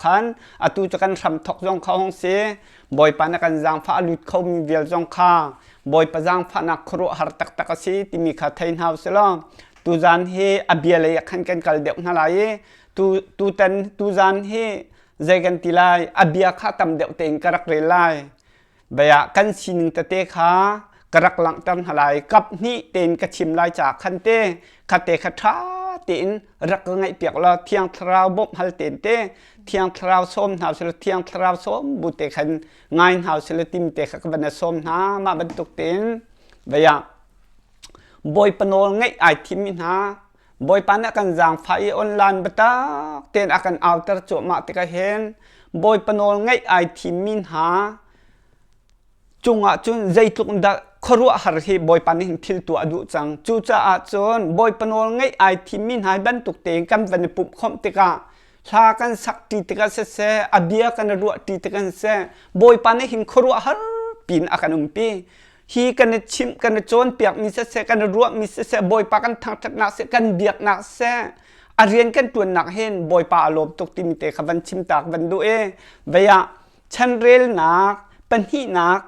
Khan atu cu kan hramthok zong kha hung si. Bawipa na kan zaangfah a lut khomi vial zong kha Bawipa zaangfahnak khuaruahhar taktak a si timi kha thei hna usih law tuzan hi a bia lei ah khan kan kal deuh hna lai i tu tutan tuzan hi zei kan ti lai a bia kha tam deuh tein ka rak rel lai. Bia kan sining tete kha ka rak langhter hna lai. Kap hnih tein ka chim lai caah khan te khate kha ṭha tein rak ka ngaihpiak law Thiang Thlarau bawmh hal tein te Thiang Thlarau sawm hna usih law Thiang Thlarau sawm bu te khan ngai hna usih law tim te kha ka van sawm hna. Mah bantuk tein vei ah Bawipa nawl ngaih ai thimmi hna Bawipa nih a kan zaangfah i online biatak tein a kan auter cuahmah tikah hin Bawipa nawl ngaih ai thimmi hna cungah cun zeitluk dah khuaruahhar hi Bawipa nih hin thil tuah a duh cang. Cucaah cun Bawipa nawl ngaih ai thimmi hna hi bantuk tein kan van i pumhkhawmh tikah hla kan sak ṭi tikah siseh, a bia kan i ruah ṭi tikah siseh, Bawipa nih hin khuaruahhar piin a kan umpi. Hi kan i chimh, kan i cawnpiakmi siseh, kan i ruahmi siseh, Bawipa kan thangṭhatnak siseh, kan biaknak siseh, a rian kan ṭuannak hin Bawipa a lawm tuk timi te kha van chim ta ka van duh i vei ah chanrelnak pahnihnak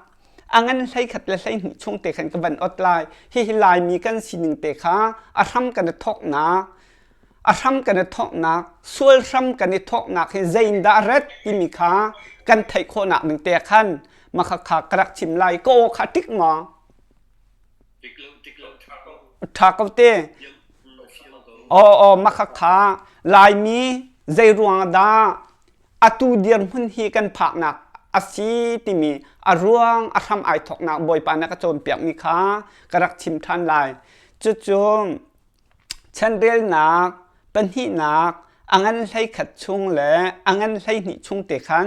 a ngan 11 le 12 chung te khan ka van ot lai. Hihi Laimi kan sining te kha a hram kan i thawknak a hram kan i thawknak sual hram kan i thawknak hi zeiindah a ret timi kha kan theih khawhnak ding te khan mah kha ka rak chim lai ka aw kha tik maw ṭha ko te aw aw mah kha Laimi zei ruang dah atu dirhmun hi kan phaknak a si timi a ruang a hram ai thawknak Bawipa na ka cawnpiakmi kha ka rak chim ṭhan lai cucu Chanrelnak pahnihnak a ngan 11 chung le a ngan 12 chung te khan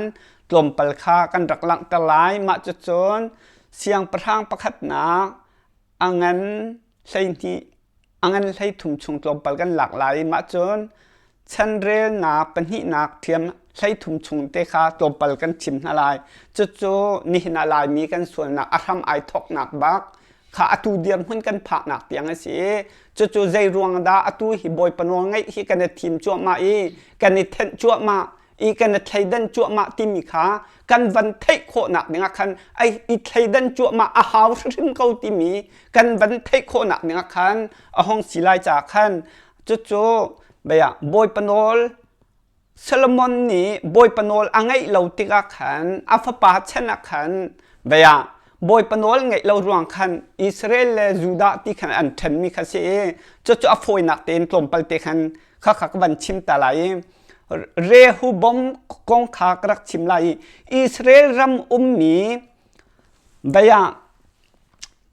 tlawmpal kha kan rak langhter lai. Mah cucun siangpahrang pakhatnak a ngan 12 a ngan 13 chung tlawmpal kan lak lai. Mah cun chanrelnak pahnihnak ṭhiam 13 chung te kha tlawmpal kan chim hna lai. Cucu nihin ah Laimi kan sualnak a hram ai thawknak bak kha atu dirhmun kan phaknak tiang a si i cucu zei ruang dah atu hi Bawipa nawl ngaih hi kan i thim cuahmah i kan i thenh cuahmah i kan i thleidan cuahmah timi kha kan van theih khawhnak dingah khan ai i thleidan cuahmah a hau hrimhrim ko timi kan van theih khawhnak dingah khan a hong si lai caah khan cucu bia Bawipa nawl Solomon nih Bawipa nawl a ngaih lo tikah khan a fapa chan ah khan bia Bawipa nawl ngaih lo ruang khan Israel le Judah ti khan an ṭhenmi kha si i cucu a fawinak tein tlawmpal te khan kha kha ka van chim ta lai i Rehoboam kong kha ka rak chim lai i Israel ram ummi bia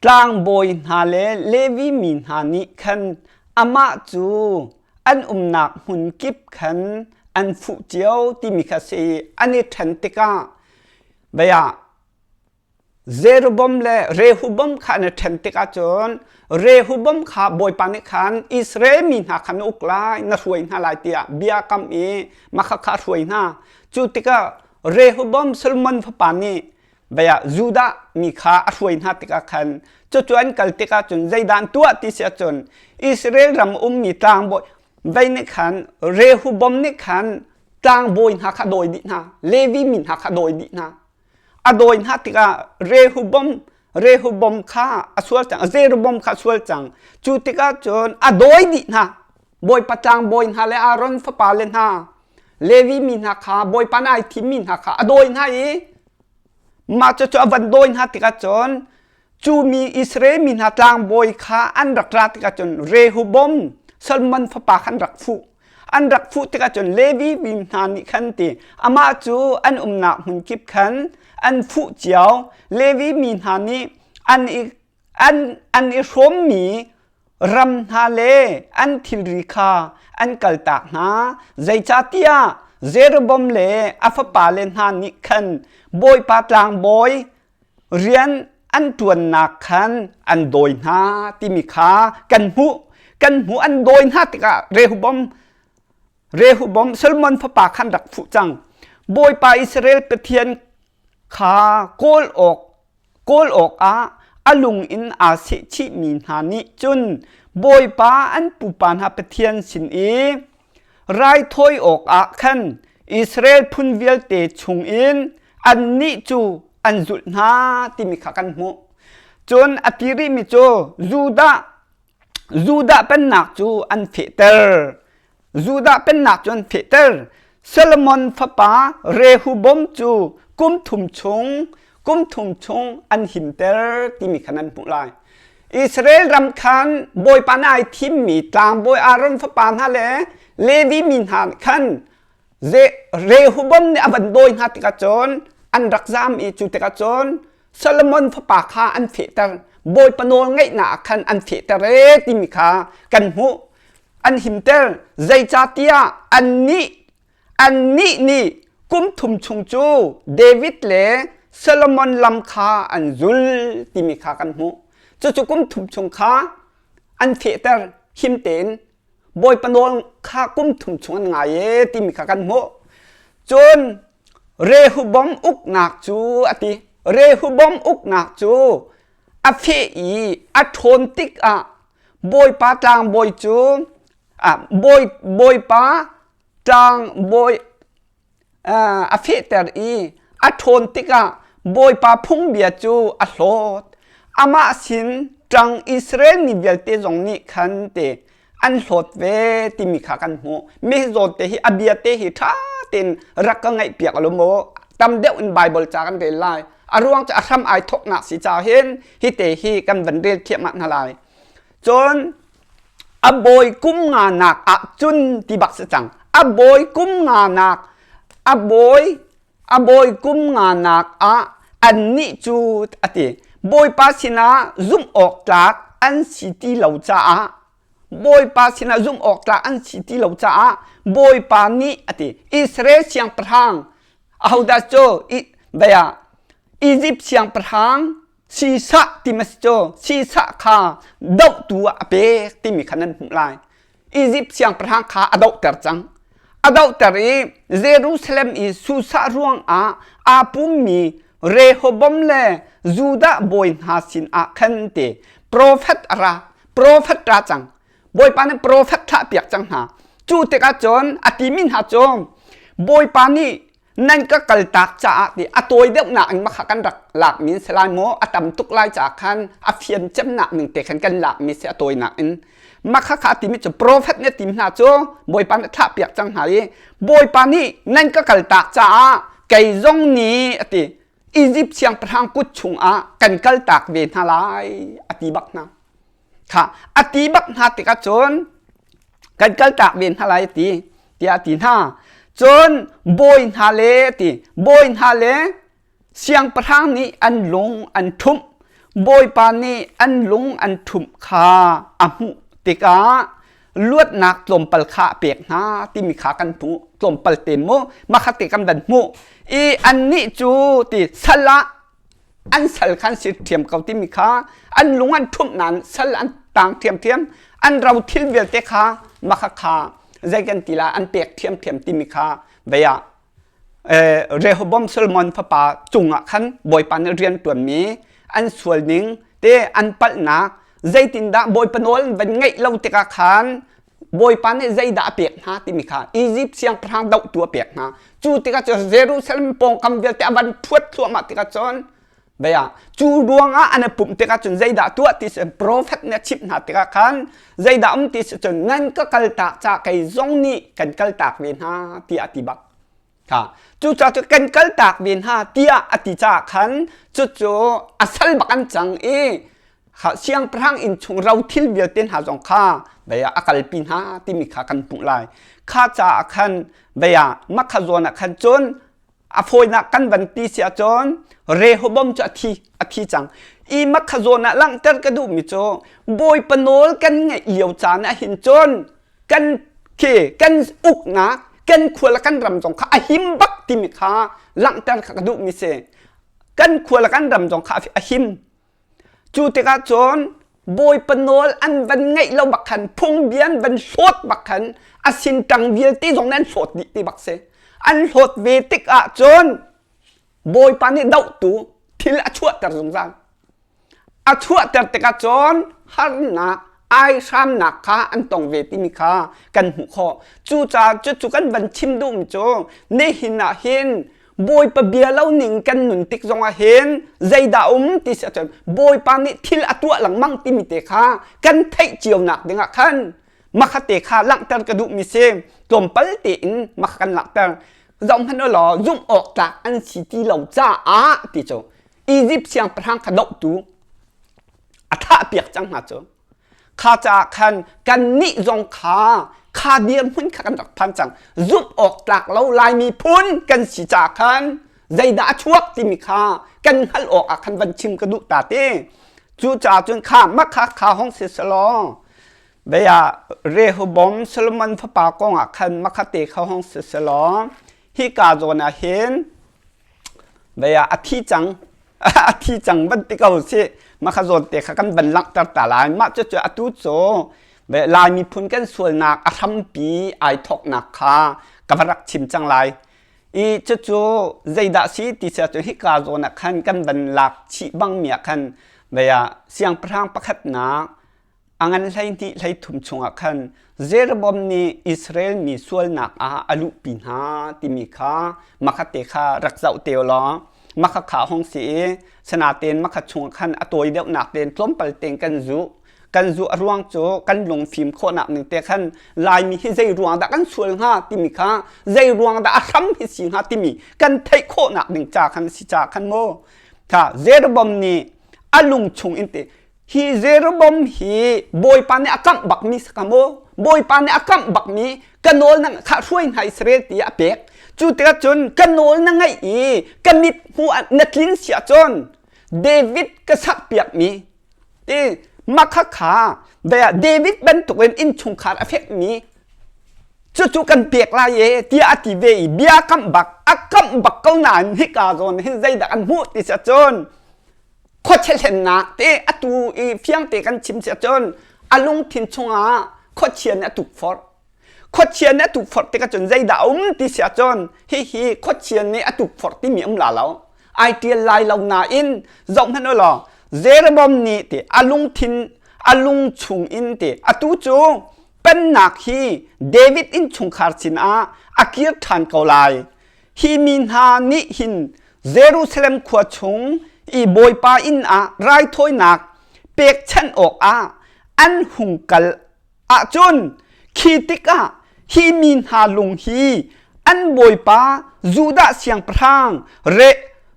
Tlangbawi hna le Levi mi hna nih khan amah cu an umnak hmun kip khan an fuh cio timi kha si i an i ṭhen tikah bia Jeroboam le Rehoboam kha an i ṭhen tikah cun Rehoboam kha Bawipa nih khan Israel mi hna kha na uk lai, na hruai hna lai tiah bia a kam i mah kha a hruai hna. Cu tikah Rehoboam Solomon fapa nih Bia Judah mi kha a hruai hna tikah khan cucu an kal tikah cun zeidah an tuah ti si ahcun Israel ram ummi tlangbawi vei nih khan Rehoboam nih khan tlangbawi hna kha a dawi dih hna Levi mi hna kha a dawi dih hna a dawi hna tikah Rehoboam Rehoboam kha a sual cang Jeroboam kha a sual cang cu tikah cun a dawi dih hna Bawipa tlangbawi hna le Aaron fapa le hna Levi mi hna kha Bawipa nih ai thimmi hna kha a dawi hna i mah cucu a van dawi hna tikah cun cu mi Israel mi hna tlangbawi kha an rak ra tikah cun Rehoboam Solomon fapa kha an rak fuh an rak fuh tikah cun Levi mi hna nih khan ti amah cu an umnak hmun kip khan an fuh cio Levi mi hna nih an i an an i hrawmmi ram hna le an thilri kha an kaltak hna zeicahtiah Jeroboam le a fapale hna nih khan Bawipa tlangbawi rian an ṭuannak khan an dawi hna timi kha kan hmuh kan hmuh an dawi hna tikah Rehoboam Rehoboam Solomon fapa khan rak fuh cang Bawipa Israel Pathian kha kawl awk Kawl awkah a lung in aa sehchihmi hna nih cun Bawipa an pupa hna Pathian sin i raithawi awkah khan. Israel phun vialte chungin annih cu an zulh hna timi kha kan hmuh. Cun a ti rihmi cu Judah Judah pennak cu an fehter. Judah pennak cu an fehter. Solomon fapa Rehoboam cu kum thum chung kum thum chung an himter timi kha nan hmuh lai. Israel ram khan Bawipa nih ai thimmi tlangbawi Aaron fapa hna le Levi mi hna nih khan Rehoboam nih a van dawi hna tikah cun an rak zam i cu tikah cun Solomon fapa kha an fehter. Bawipa nawl ngeihnak ah khan an fehter ee timi kha kan hmuh. An himter. Zeicahtiah annih Annih nih kum thum chung cu David le Solomon lam kha an zul timi kha kan hmuh. Cucu kum thum chung kha an fehter him tein Bawipa nawl kha kum thum chung an ngai e timi kha kan hmuh. Cun Rehoboam uknak cu a ti. Rehoboam uknak cu a feh i a ṭhawn tikah Bawipa tlangbawi cu bawi Bawipa tlangbawi a fehter i a ṭhawn tikah Bawipa phungbia cu a hlawt. Amah sin ṭang Israel mi vialte zong nih khan te an hlawt ve timi kha kan hmuh. Mi zawn te hi a bia te hi ṭha tein rak ka ngaihpiak lo maw? Tam deuh in Baibal ca kan rel lai. A ruang cu a hram ai thawknak si ca hin hi te hi kan van rel thiahmah hna lai. Cun a bawi kum nganak ah cun ti bak si cang a bawi kum nganak a bawi a bawi kum nganak ah annih cu a ti bawipa sinah zumh awk tlak an si ti lo caah bawipa sinah zumh awk tlak an si ti lo caah bawipa nih a ti Israel siangpahrang ahodah cu bia Egypt siangpahrang Sisah ti mas cu Sisah kha dohtu ah a pek timi kha nan hmuh lai. Izipt siangpahrang kha a dohter cang. A dohter i Jerusalem i Susah ruangah aa pummi Rehoboam le Judah bawi hna sinah khan ti profet a ra. Profet ra cang. Bawipa nih profet thlahpiak cang hna. Cu tikah cun a timi hna cu Bawipa nih nan ka kaltak caah ti a tawi deuhnak in makha kan rak lakmi si lai maw a tam tuk lai caah khan a fian cemnak ning te khan kan lakmi si a tawinak in makha kha timi cu prophet nih tim hna cu bawipa nih thlah piak cang hna i bawipa nih nan ka kaltak caah kei zong nih a ti Egypt siangpahrang kut chungah kan kaltak ve hna lai a ti bak hna Kha a ti bak hna tikah cun kan kaltak ve hna lai ti tiah a ti hna. Cun bawi hna le ti bawi hna le siangpahrang nih an lung an ṭhumh. Bawipa nih an lung an ṭhumh kha a hmuh tikah luatnak tlawmpal kha a pek hna timi kha kan hmuh tlawmpal te mu makhat te kan van hmuh i annih cu ti sal ah an sal kha an si ṭhiam ko timi kha an lung an ṭhumh nain sal an tang ṭhiamṭhiam an ro thil vialte kha makha kha zei kan ti lai an pek ṭhiamṭhiam timi kha vei ah Rehoboam Solomon fapa cungah khan Bawipa nih rian ṭuanmi an sual ning te an palhnak zeitindah Bawipa nawl an van ngaih lo tikah khan Bawipa nih zeidah a pek hna timi kha Izipt siangpahrang dohtu a pek hna. Cu tikah cun Jerusalem pawngkam vialte a van thuat thluahmah tikah cun bia cu ruangah an i pumh tikah cun zeidah tuah ti si profet nih a chimh hna tikah khan zeidah um ti si cun nan ka kaltak ca kei zong nih kan kaltak ve hna tiah a ti bak. Kha cucaah cu kan kaltak ve hna tiah a ti caah khan cucu a sal bak an cang i siangpahrang inn chung rothil vialte hna zong kha bia a kalpi hna timi kha kan hmuh lai. Kha caah khan bia makha zawn ah khan cun a fawinak kan van ti si ahcun Rehoboam cu a thi a thi cang. I makha zawn ah langhter ka duhmi cu Bawipa nawl kan ngaih lio caan ah hin cun kan khi kan uknak kan khua le kan ram zong kha a him bak timi kha langhter kha ka duhmi si kan khua le kan ram zong kha a him cu tikah cun bawipa nawl an van ngaih lo bak khan phungbia an van hlawt bak khan a sin ṭang vialte zong nan hlawt dih ti bak si an hlawt ve tik ah cun bawipa nih dohtu thil a chuahter zungzal a chuahter tikah cun harnak. Ai hramnak kha an tong ve timi kha kan hmuh khawh. Cucaah cucu kan van chim duhmi cu nihin ah hin Bawipa bia lo ning kan nun tik zongah hin zeidah um ti si ahcun Bawipa nih thil a tuah lengmang timi te kha kan theih cio nak dingah khan makhate kha langhter ka duhmi si. Tlawmpal tein makha kan langhter. Zoh hmanh u law zumh awk tlak an si ti lo caah ti cu Egypt siangpahrang kha dohtu a thahpiak cang hna cu. Kha caah khan kannih zong kha kha dirhmun kha kan rak phan cang. Zumh awk tlak lo Lai miphun kan si caah khan zeidah a chuak timi kha kan hngalh awk ah khan van chim ka duh ta te. Cucaah cun kha makha kha hong si selaw Bia Rehoboam Solomon fapa kong ah khan makhate kha hong si selaw hika zawn ah hin bia a thi cang a thi cang van ti ko si makha zawn te kha kan van langhter ta lai. Mah cucu atu cu Lai miphun kan sualnak a hrampi ai thawknak kha ka va rak chim cang lai. I cucu zeidah si ti si ahcun hika zawn ah khan kan van lak chih bangmi ah khan bia siangpahrang pakhatnak A ngan 12 13 chungah khan Jeroboam nih Israel mi sualnak ah a luhpi hna timi kha makhatte kha rak zoh te u law makha kha hong si i sanatein makha chungah khan a tawi deuhnak tein tlawmpal tein kan zuh. Kan zuh a ruang cu kan lungfim khawhnak ning te khan Laimi hi zei ruang dah kan sual hnga timi kha zei ruang dah a hram hi si hnga timi kan theih khawhnak ding ca khan si ca khan mu. Kha Jeroboam nih a lung chung in te Hi Jeroboam hi Bawipa nih a kamh bakmi si ka mu. Bawipa nih a kamh bakmi ka nawl na kha hruai hna Israel ti a pek. Cu tikah cun ka nawl na ngaih i ka mit hmuh ah na tlin si ahcun David ka sakpiakmi ti makha kha David bantukin innchungkhar a fekmi cucu kan pek lai e tiah a ti ve i bia kamh bak a kamh bak ko nain hika zawn hin zeidah an hmuh ti si ahcun khuachia hlennak te atu i fiangte kan chim si ahcun a lungthin chungah khuachia nih a tukforh. Khuachia nih a tukforh tikah cun zeidah a um ti si ahcun hihi khuachia nih a tukforh timi um la lo. Ai ṭial lai lo nain zohhmanh u law Jeroboam nih ti a lungthin a lung chung in ti atu cu pennak hi David innchungkhar sinah a kir ṭhan ko lai. Hi mi hna nih hin Jerusalem khua chung i Bawipa inn ah raithawinak pekchanh awkah an hung kal ahcun khi tikah hi mi hna lung hi an bawipa Judah siangpahrang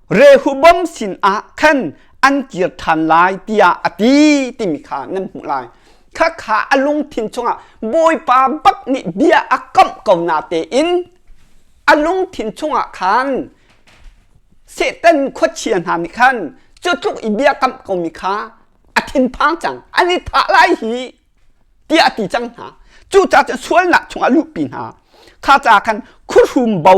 Rehoboam sinah khan an kir ṭhan lai tiah a ti timi kha nan hmuh lai. Khakha a lungthin chungah Bawipa bak nih bia a kamh ko na tein a lungthin chungah khan Satan khuachia hna nih khan cu tluk i bia kamh komi kha a thinphang cang an i thah lai hi tiah a ti cang hna. Cucaah cun sualnak chungah luhpi hna. Kha caah khan khuahrum bo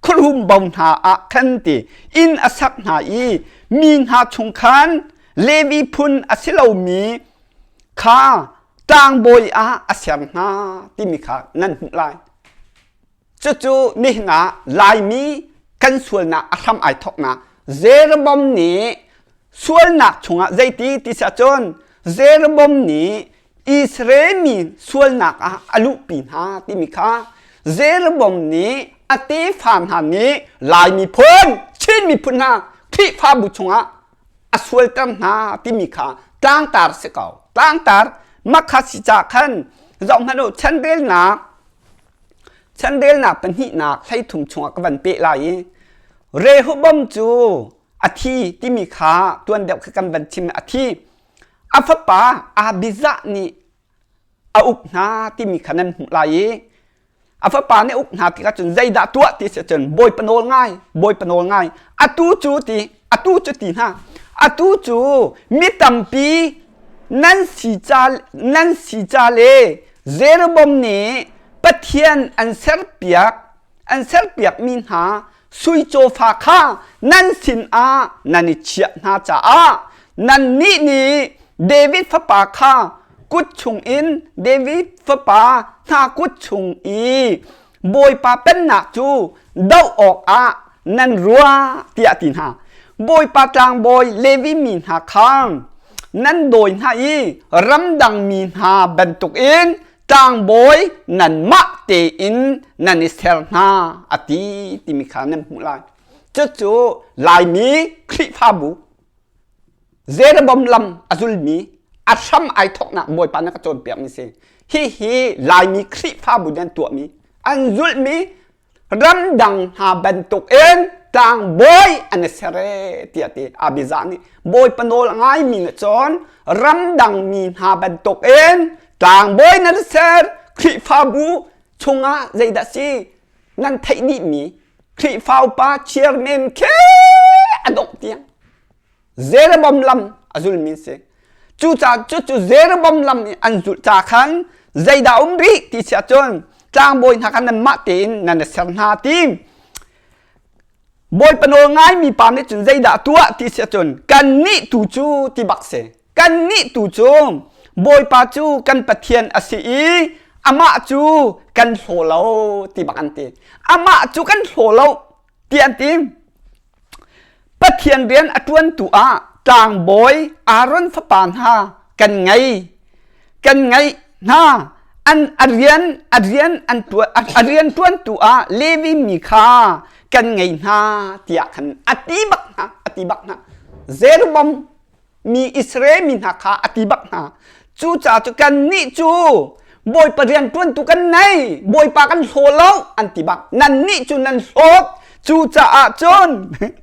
khuahrum bo hna ah khan ti inn a sak hna i mi hna chung khan Levi phun a si lomi kha tlangbawi ah a ser hna timi kha nan hmuh lai. Cucu nihin ah Laimi kan sualnak a hram ai thawknak Jeroboam nih sualnak chungah zeiti ti si ahcun Jeroboam nih Israel mi sualnak ah a luhpi hna timi kha Jeroboam nih a tefa hna nih Lai miphun, Chin miphun hna Khrihfabu chungah a sualter hna timi kha tlangtar si ko. Tlangtar makha si ca khan zoh hmanh u chanrelnak Chanrelnak pahnihnak 13 chungah ka van peh lai i Rehoboam cu a thi timi kha tuan deuh kha kan van chim a thi. A fapa Abijah nih a uk hna timi kha nan hmuh lai i a fapa nih a uk hna tikah cun zeidah tuah ti si cun Bawipa nawl ngai, Bawipa nawl ngai. Atu cu ti, atu cu ti hna. Atu cu mi tampi nan si ca nan si ca le Jeroboam nih Pathian an serpiak an serpiakmi hna sui cawfa kha nan sinah nan i chiah hna caah nannih nih David fapa kha kut chungin David fapa hna kut chung i Bawipa pennak cu doh awkah nan ruah tiah a ti hna. Bawipa tlangbawi Levi mi hna kha. Nan dawi hna i ramdang mi hna bantukin tlangbawi nanmah tein nan i ser hna a ti timi kha nan hmuh lai. Cucu Laimi Khrihfabu Jeroboam lam a zulmi a hram ai thawknak Bawipa na ka cawnpiakmi si. Hihi Laimi Khrihfabu nih an tuahmi an zulhmi ramdang hna bantukin tlangbawi an i ser e tiah ti Abijah nih Bawipa nawl a ngaimi nih cun ramdang mi hna bantukin tlangbawi nan ser Khrihfabu chungah zeidah si nan theih dihmi Khrihfa upa chairman khi a dongh tiang Jeroboam lam a zulmi si. Cucaah cucu Jeroboam lam i an zulh ca khan zeidah um rih ti si ahcun tlangbawi hna kha nanmah tein nan i ser hna ti. Bawipa nawl ngaimi pa nih cun zeidah tuah ti si ahcun kannih tu cu ti bak si. Kannih tu cu Bawipa cu kan Pathian a si i amah cu kan hlaw lo ti bak an ti. Amah cu kan hlaw lo ti an ti. Pathian rian a ṭuantu ah tlangbawi Aaron fapa hna kan ngei. Kan ngeih hna. An a rian a rian an ṭuan a rian ṭuantu ah Levi mi kha kan ngei hna tiah khan a ti bak hna a ti bak hna. Jeroboam mi Israel mi hna kha a ti bak hna. Cucaah cu kannih cu Bawipa rian ṭuantu kan nei, Bawipa kan hlaw lo an ti bak. Nannih cu nan hlawt. Cucaah cun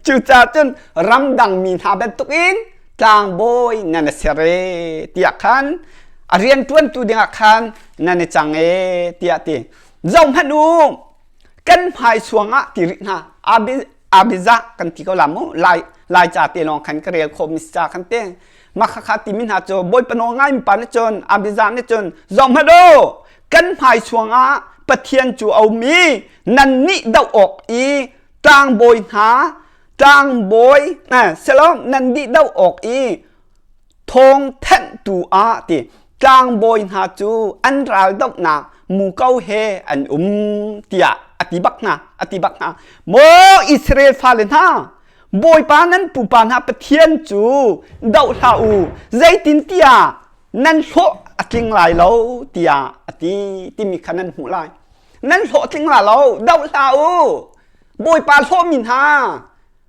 cucaah cun ramdang mi hna bantukin tlangbawi nan i ser e tiah khan a rian ṭuantu dingah khan nan i cang e tiah ti. Zohhmanh u, kan hmaisuang ah ti rih hna. Abijah kan ti ko la mu lai lai ca te lawng khan ka rel khawh mi ca khan te mah kha timi hna cu bawipa nawl ngai mi pa nih cun Abijah nih cun zohhmanh u kan hmai chuang ah Pathian cu a um i nannih doh awk i tlangbawi hna tlangbawi selo nan dih doh awk i thawng thenhtu ah ti tlangbawi hna cu an ral dohnak muko he an um tiah a ti bak hna a ti bak hna maw Israel fale hna Bawipa nan pupa hna Pathian cu doh hlah u zeitintiah nan hlawh a tling lai lo tiah a ti timi kha nan hmuh lai nan hlawh tling la lo doh hlah u Bawipa hlawhmi hna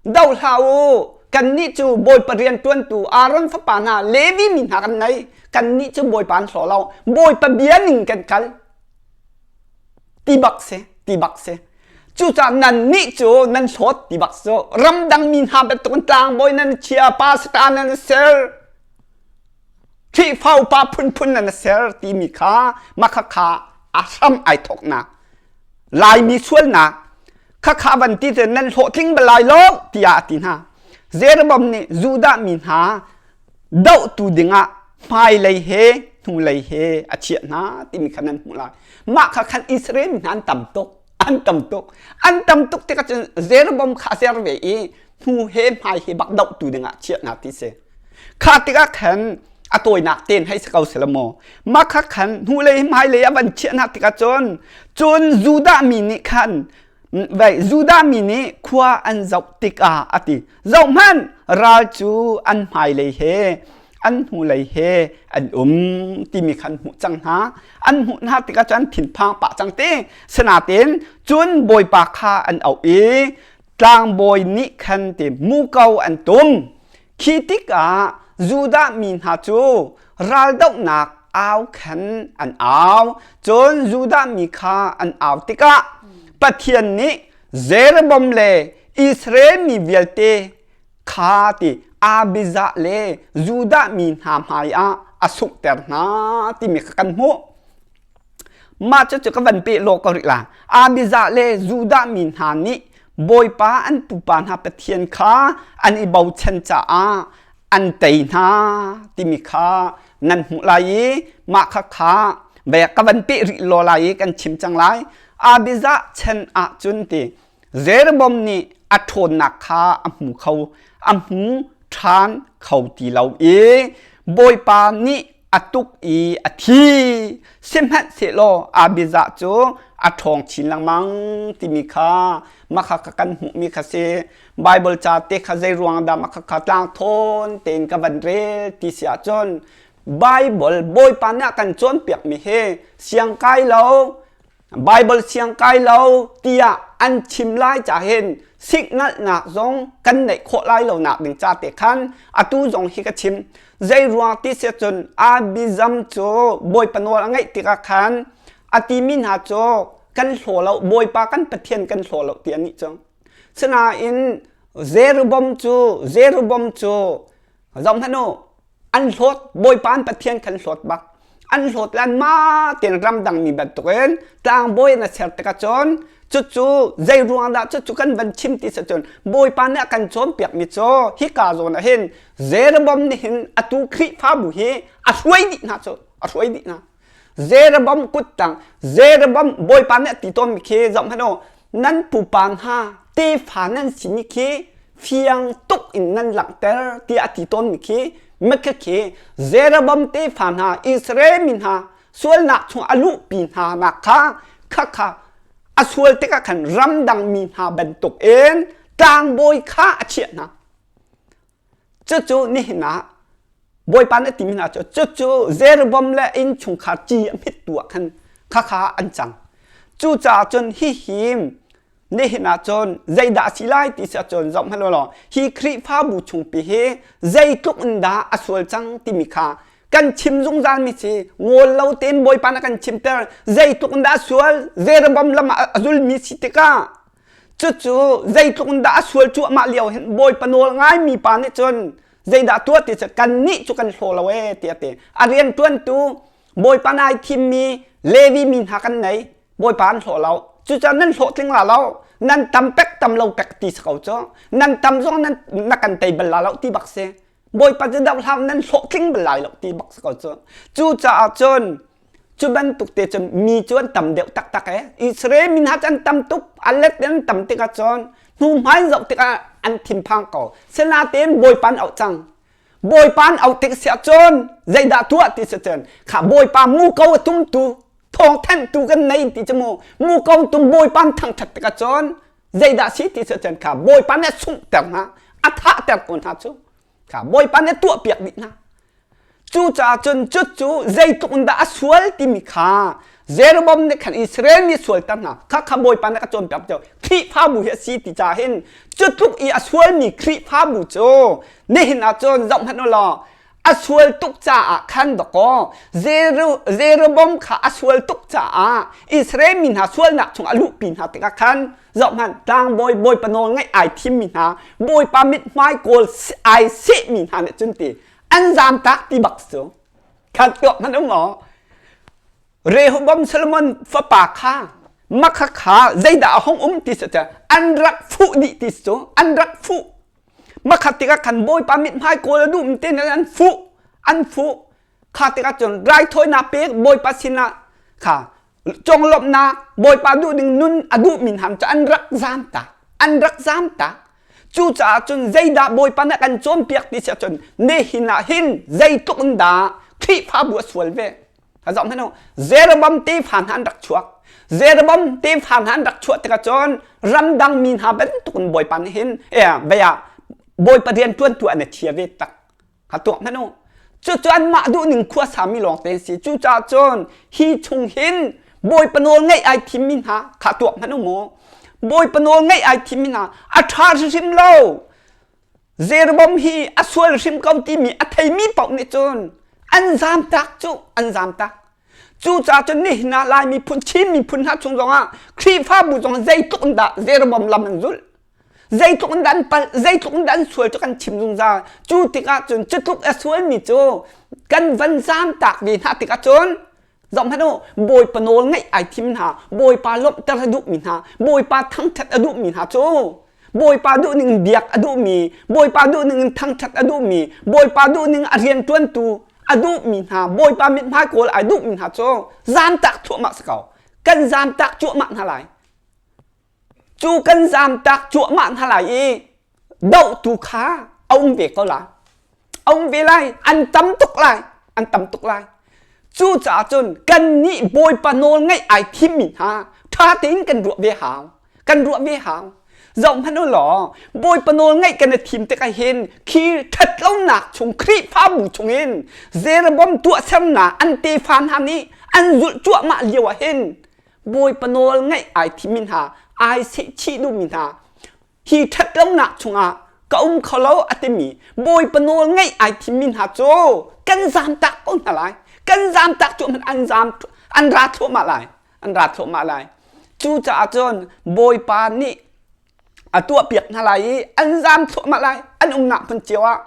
Do hlah u, kannih cu Bawipa rianṭuantu Aaron fapa hna Levi mi hna kan nei. Kannih cu Bawipa an hlaw lo. Bawipa bia ning kan kal. Ti bak si, ti bak si. Cucaah nannih cu nan hlawt ti bak cu. Ramdang mi hna bantukin tlangbawi nan chia, pastor nan ser, Khrihfa upa phunphun nan ser timi kha makhakha a hram ai thawknak Laimi sualnak khakha van ti cu nan hlawhtling bal lai lo tiah a ti hna. Jeroboam nih Judah mi hna dohtu dingah hmailei he hnulei he a chiah hna timi kha nan hmuh lai. Mah kha khan Israel mi hna an tam tuk. An tam tuk. An tam tuk tikah cun Jeroboam kha a ser ve i hnu he hmai he bak dohtu dingah chiah hna ti si. Kha tikah khan a tawinak tein hei si ko sila maw mah kha khan hnulei hmailei a van chiah hna tikah cun cun Judah mi nih khan vai Judah mi nih khua an zoh tikah a ti zohhmanh ral cu an hmailei he an hnulei he an um timi khan hmuh cang hna an hmuh hna tikah cun thinphang pah cang te sinain cun bawipa kha an auh i tlangbawi nih khan ti muko an tum Khi tikah Judah mi hna cu raldohnak au khan an au. Cun Judah mi kha an au tikah Pathian nih Jeroboam le Israel mi vialte kha ti Abijah le Judah mi hna hmaiah a sunghter hna timi kha kan hmuh. Mah cucu ka van peh law ko rih la. Abijah le Judah mi hna nih Bawipa an pupa hna Pathian kha an i bochan caah an tei hna timi kha nan hmuh lai i mah kha kha ka van peh rih law lai i kan chim cang lai. Abijah chan ah cun ti Jeroboam nih a ṭhawnnak kha a hmu kho a hmu ṭhan kho ti lo i Bawipa nih a tuk i a thi. Sihmanhsehlaw Abijah cu a ṭhawng chin lengmang timi kha mah kha kan hmuhmi kha si. Bible ca te kha zei ruang dah mah kha tlang thawn tein ka van rel ti si ahcun Bible Bawipa nih a kan cawnpiakmi hi siang kai lo Bible siang kai lo tiah an chim lai ca hin siknalhnak zong kan neih khawh lai lo nak ding ca te khan atu zong hi ka chim. Zei ruang ti si cun Abizam cu Bawipa nawl a ngeih tikah khan a timi hna cu kan hlaw lo Bawipa kan Pathian kan hlaw lo ti anih cu. Sinain Jeroboam cu Jeroboam cu zoh hmanh u an hlawt Bawipa an Pathian khan hlawt bak an hlawt le anmah tein ramdang mi bantukin tlangbawi an ser tikah cun cucu zei ruang dah cucu kan van chim ti si cun Bawipa nih a kan cawnpiak mi cu hika zawn ah hin Jeroboam nih hin atu Khrihfabu hi a hruai dih hna cu a hruai dih hna Jeroboam kuttang Jeroboam Bawipa nih a ti tawnmi khi zoh hmanh u nan pupa hna tefa nan simi khi fiang tuk in nan langhter tiah a ti tawnmi khi makha khi Jeroboam tefa hna Israel mi hna sualnak chung a luhpi hna nak kha khakha a sual tikah khan ramdang mi hna bantuk in tlangbawi kha a chiah hna Cucu nihin ah Bawipa nih a timi hna cu cucu Jeroboam le innchungkhar ci a hmittu ah khan khakha an cang. Cucaah cun hihi nihin ah cun zeidah a si lai ti si ahcun zoh hmanh law hi Khrihfabu chungpi hi zeitluk in dah a sual cang timi kha kan chim zungzal mi si ngawl lo tein Bawipa nih a kan chimter zeitluk in dah a sual Jeroboam lam ah a zulmi si tikah Cucu zeitluk in dah a sual cuahmah lio hin Bawipa nawl ngaimi pa nih cun zeidah tuah ti cu kannih cu kan hlaw lo ee tiah a ti. A rianṭuantu Bawipa nai thimmi Levi mi hna kan nei Bawipa an hlaw lo. Cucaah nan hlawhtling la lo. Nan tam pek tam lo pek ti si ko cu. Nan tam zong nan na kan tei bal la lo ti bak si. Bawipa cu doh hlah nan hlawhtling bal lai lo ti bak si ko cu. Cucaah cun Cu bantuk te cun mi cu an tam deuh taktak ee. Israel mi hna cu an tam tuk, a let in an tam tikah cun hnuhmai zoh tikah an thinphang ko. Sinain Bawipa an auh cang. Bawipa an auh tik siah cun zeidah tuah ti si cun kha Bawipa muko a tumtu thawngthanhtu kan nei ti cu mu muko tum Bawipa an thangṭhat tikah cun zeidah si ti si cun kha Bawipa nih a sunghter hna a thahter ko hna cu kha Bawipa nih a tuahpiak dih hna. Cucaah cun cucu zeitluk in dah a sual timi kha Jeroboam nih khan Israel mi sualter hna kha kha Bawipa nih a cawnpiak cu Khrihfabu hi a si ti caah hin cutluk i a sualmi Khrihfabu cu nihin ah cun zoh hmanh u law a sual tuk caah khan dawkaw Jeroboam kha a sual tuk caah Israel mi hna sualnak chung a luhpi hna tikah khan zohhmanh tlangbawi Bawipa nawl ngaih ai thimmi hna Bawipa mithmai kawl ai sehmi hna nih cun ti an zaamtak ti bak cu khat tuak hmanh um aw Rehoboam Solomon fapa kha makha kha zeidah a hong um ti cu an rak fuh dih ti cu an rak fuh makhat tikah khan Bawipa mithmai kawl a duh te an fuh an fuh kha tikah cun raithawinak pek Bawipa sinah kha conglawmhnak Bawipa duh ding nun a duhmi hna cu an rak zaamtak an rak zaamtak cucaah cun zeidah Bawipa nih a kan cawnpiak ti si ahcun nihin ah hin zeitluk in dah Khrihfabu a sual ve zoh hmanh u Jeroboam tefa hna an rak chuak Jeroboam tefa hna an rak chuah tikah cun ramdang mi hna bantuk in Bawipa nih hin e bia Bawipa rian ṭuantu an i chia ve tak Ha tuak hmanh u. Cucu anmah duhning khuasami lawngte an si. Cucaah cun hi chung hin Bawipa nawl ngaih ai thimmi hna kha tuak hmanh u mu. Bawipa nawl ngaih ai thimmi hna a ṭha hrimhrim lo. Jeroboam hi a sual hrim ko timi a theimi paoh nih cun an zamtak cu an zamtak. Cucaah cun nihin ah Lai miphun, Chin miphun hna chung zongah Khrihfabu zong zeitluk in dah Jeroboam lam an zulh. Zeitluk in dah an palh, zeitluk in dah an sual cu kan chim zungzal. Cu tikah cun cutluk a sualmi cu kan van zaamtak ve hna tikah cun zoh hmanh u, Bawipa nawl ngaih ai thim hna, Bawipa lawmhter a duhmi hna, Bawipa thangṭhat a duhmi hna cu Bawipa duhning in biak a duhmi, Bawipa duhning in thangṭhat a duhmi, Bawipa duhning a rianṭuantu a duhmi hna, Bawipa mithmai kawl ai duhmi hna cu zaamtak thuahmah si ko. Kan zaamtak cuahmah hna lai. Cu kan zaamtak cuahmah hna lai i dohtu kha a um ve ko lai. A um ve lai. An tam tuk lai. An tam tuk lai. Cucaah cun kannih Bawipa nawl ngaih ai thimmi hna ṭha. Ṭha tein kan ruah ve hau. Kan ruah ve hau. Zoh hmanh u law, Bawipa nawl ngaih kan i thim tikah hin khi ṭhatlonak chung Khrihfabu chungin Jeroboam tuahsernak an tefa hna nih an zulh cuahmah lio ah hin Bawipa nawl ngaih ai thimmi hna, ai sehchih duhmi hna hi ṭhatlonak chungah ka um kho lo a timi Bawipa nawl ngaih ai thimmi hna cu kan zamtak ko hna lai. Kan zamtak cu an zam an ra thluahmah lai. An ra thluahmah lai. Cucaah cun Bawipa nih a tuahpiak hna lai i an zam thluahmah lai. An umnak hmun cio ah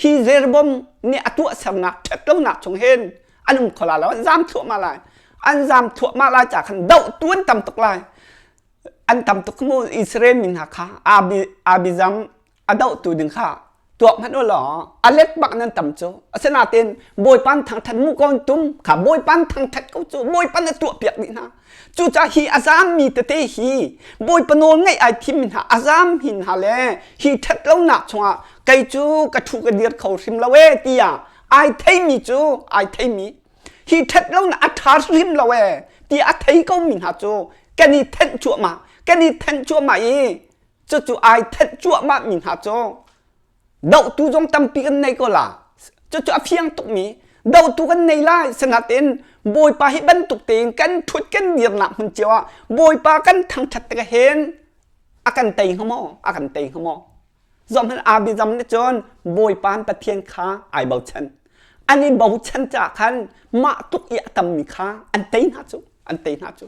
hi Jeroboam nih a tuahsernak ṭhatlonak chung hin an um kho lai lo. An zam thluahmah lai. An zam thluahmah lai ca khan dohtu an tam tuk lai. An tam tuk mu Israel mi hna kha Abi Abijam a dohtu ding kha tuak hmanh u law a let bak nan tam cu asinain bawipa thangthat mu ko tum kha bawipa thangthat ko cu bawipa na tuah piak dih hna cucaah hi a zaam mi tete hi bawipa nawl ngaih ai thim mi hna a zaam hin hna le hi ṭhat lonak chungah kei cu ka ṭhu ka dir kho hrim lo e tiah ai theimi cu ai theimi hi ṭhat lonak a ṭha hrim lo e ti a thei ko mi hna cu kan i thenh cuahmah kan i thenh cuahmah i cucu ai thenh cuahmah mi hna cu dohtu zong tampi kan nei ko la cucu a fiang tukmi dohtu kan nei lai sinain bawipa hi bantuk tein kan ṭhut kan dirnak hmun cio ah bawipa kan thangṭhat tik hin a kan tei hnga maw a kan tei hnga maw Zohhmanh Abijam nih cun Bawipa an Pathian kha ai bochan. An i bochan caah khan mah tuk i a tammi kha an tei hna cu, an tei hna cu.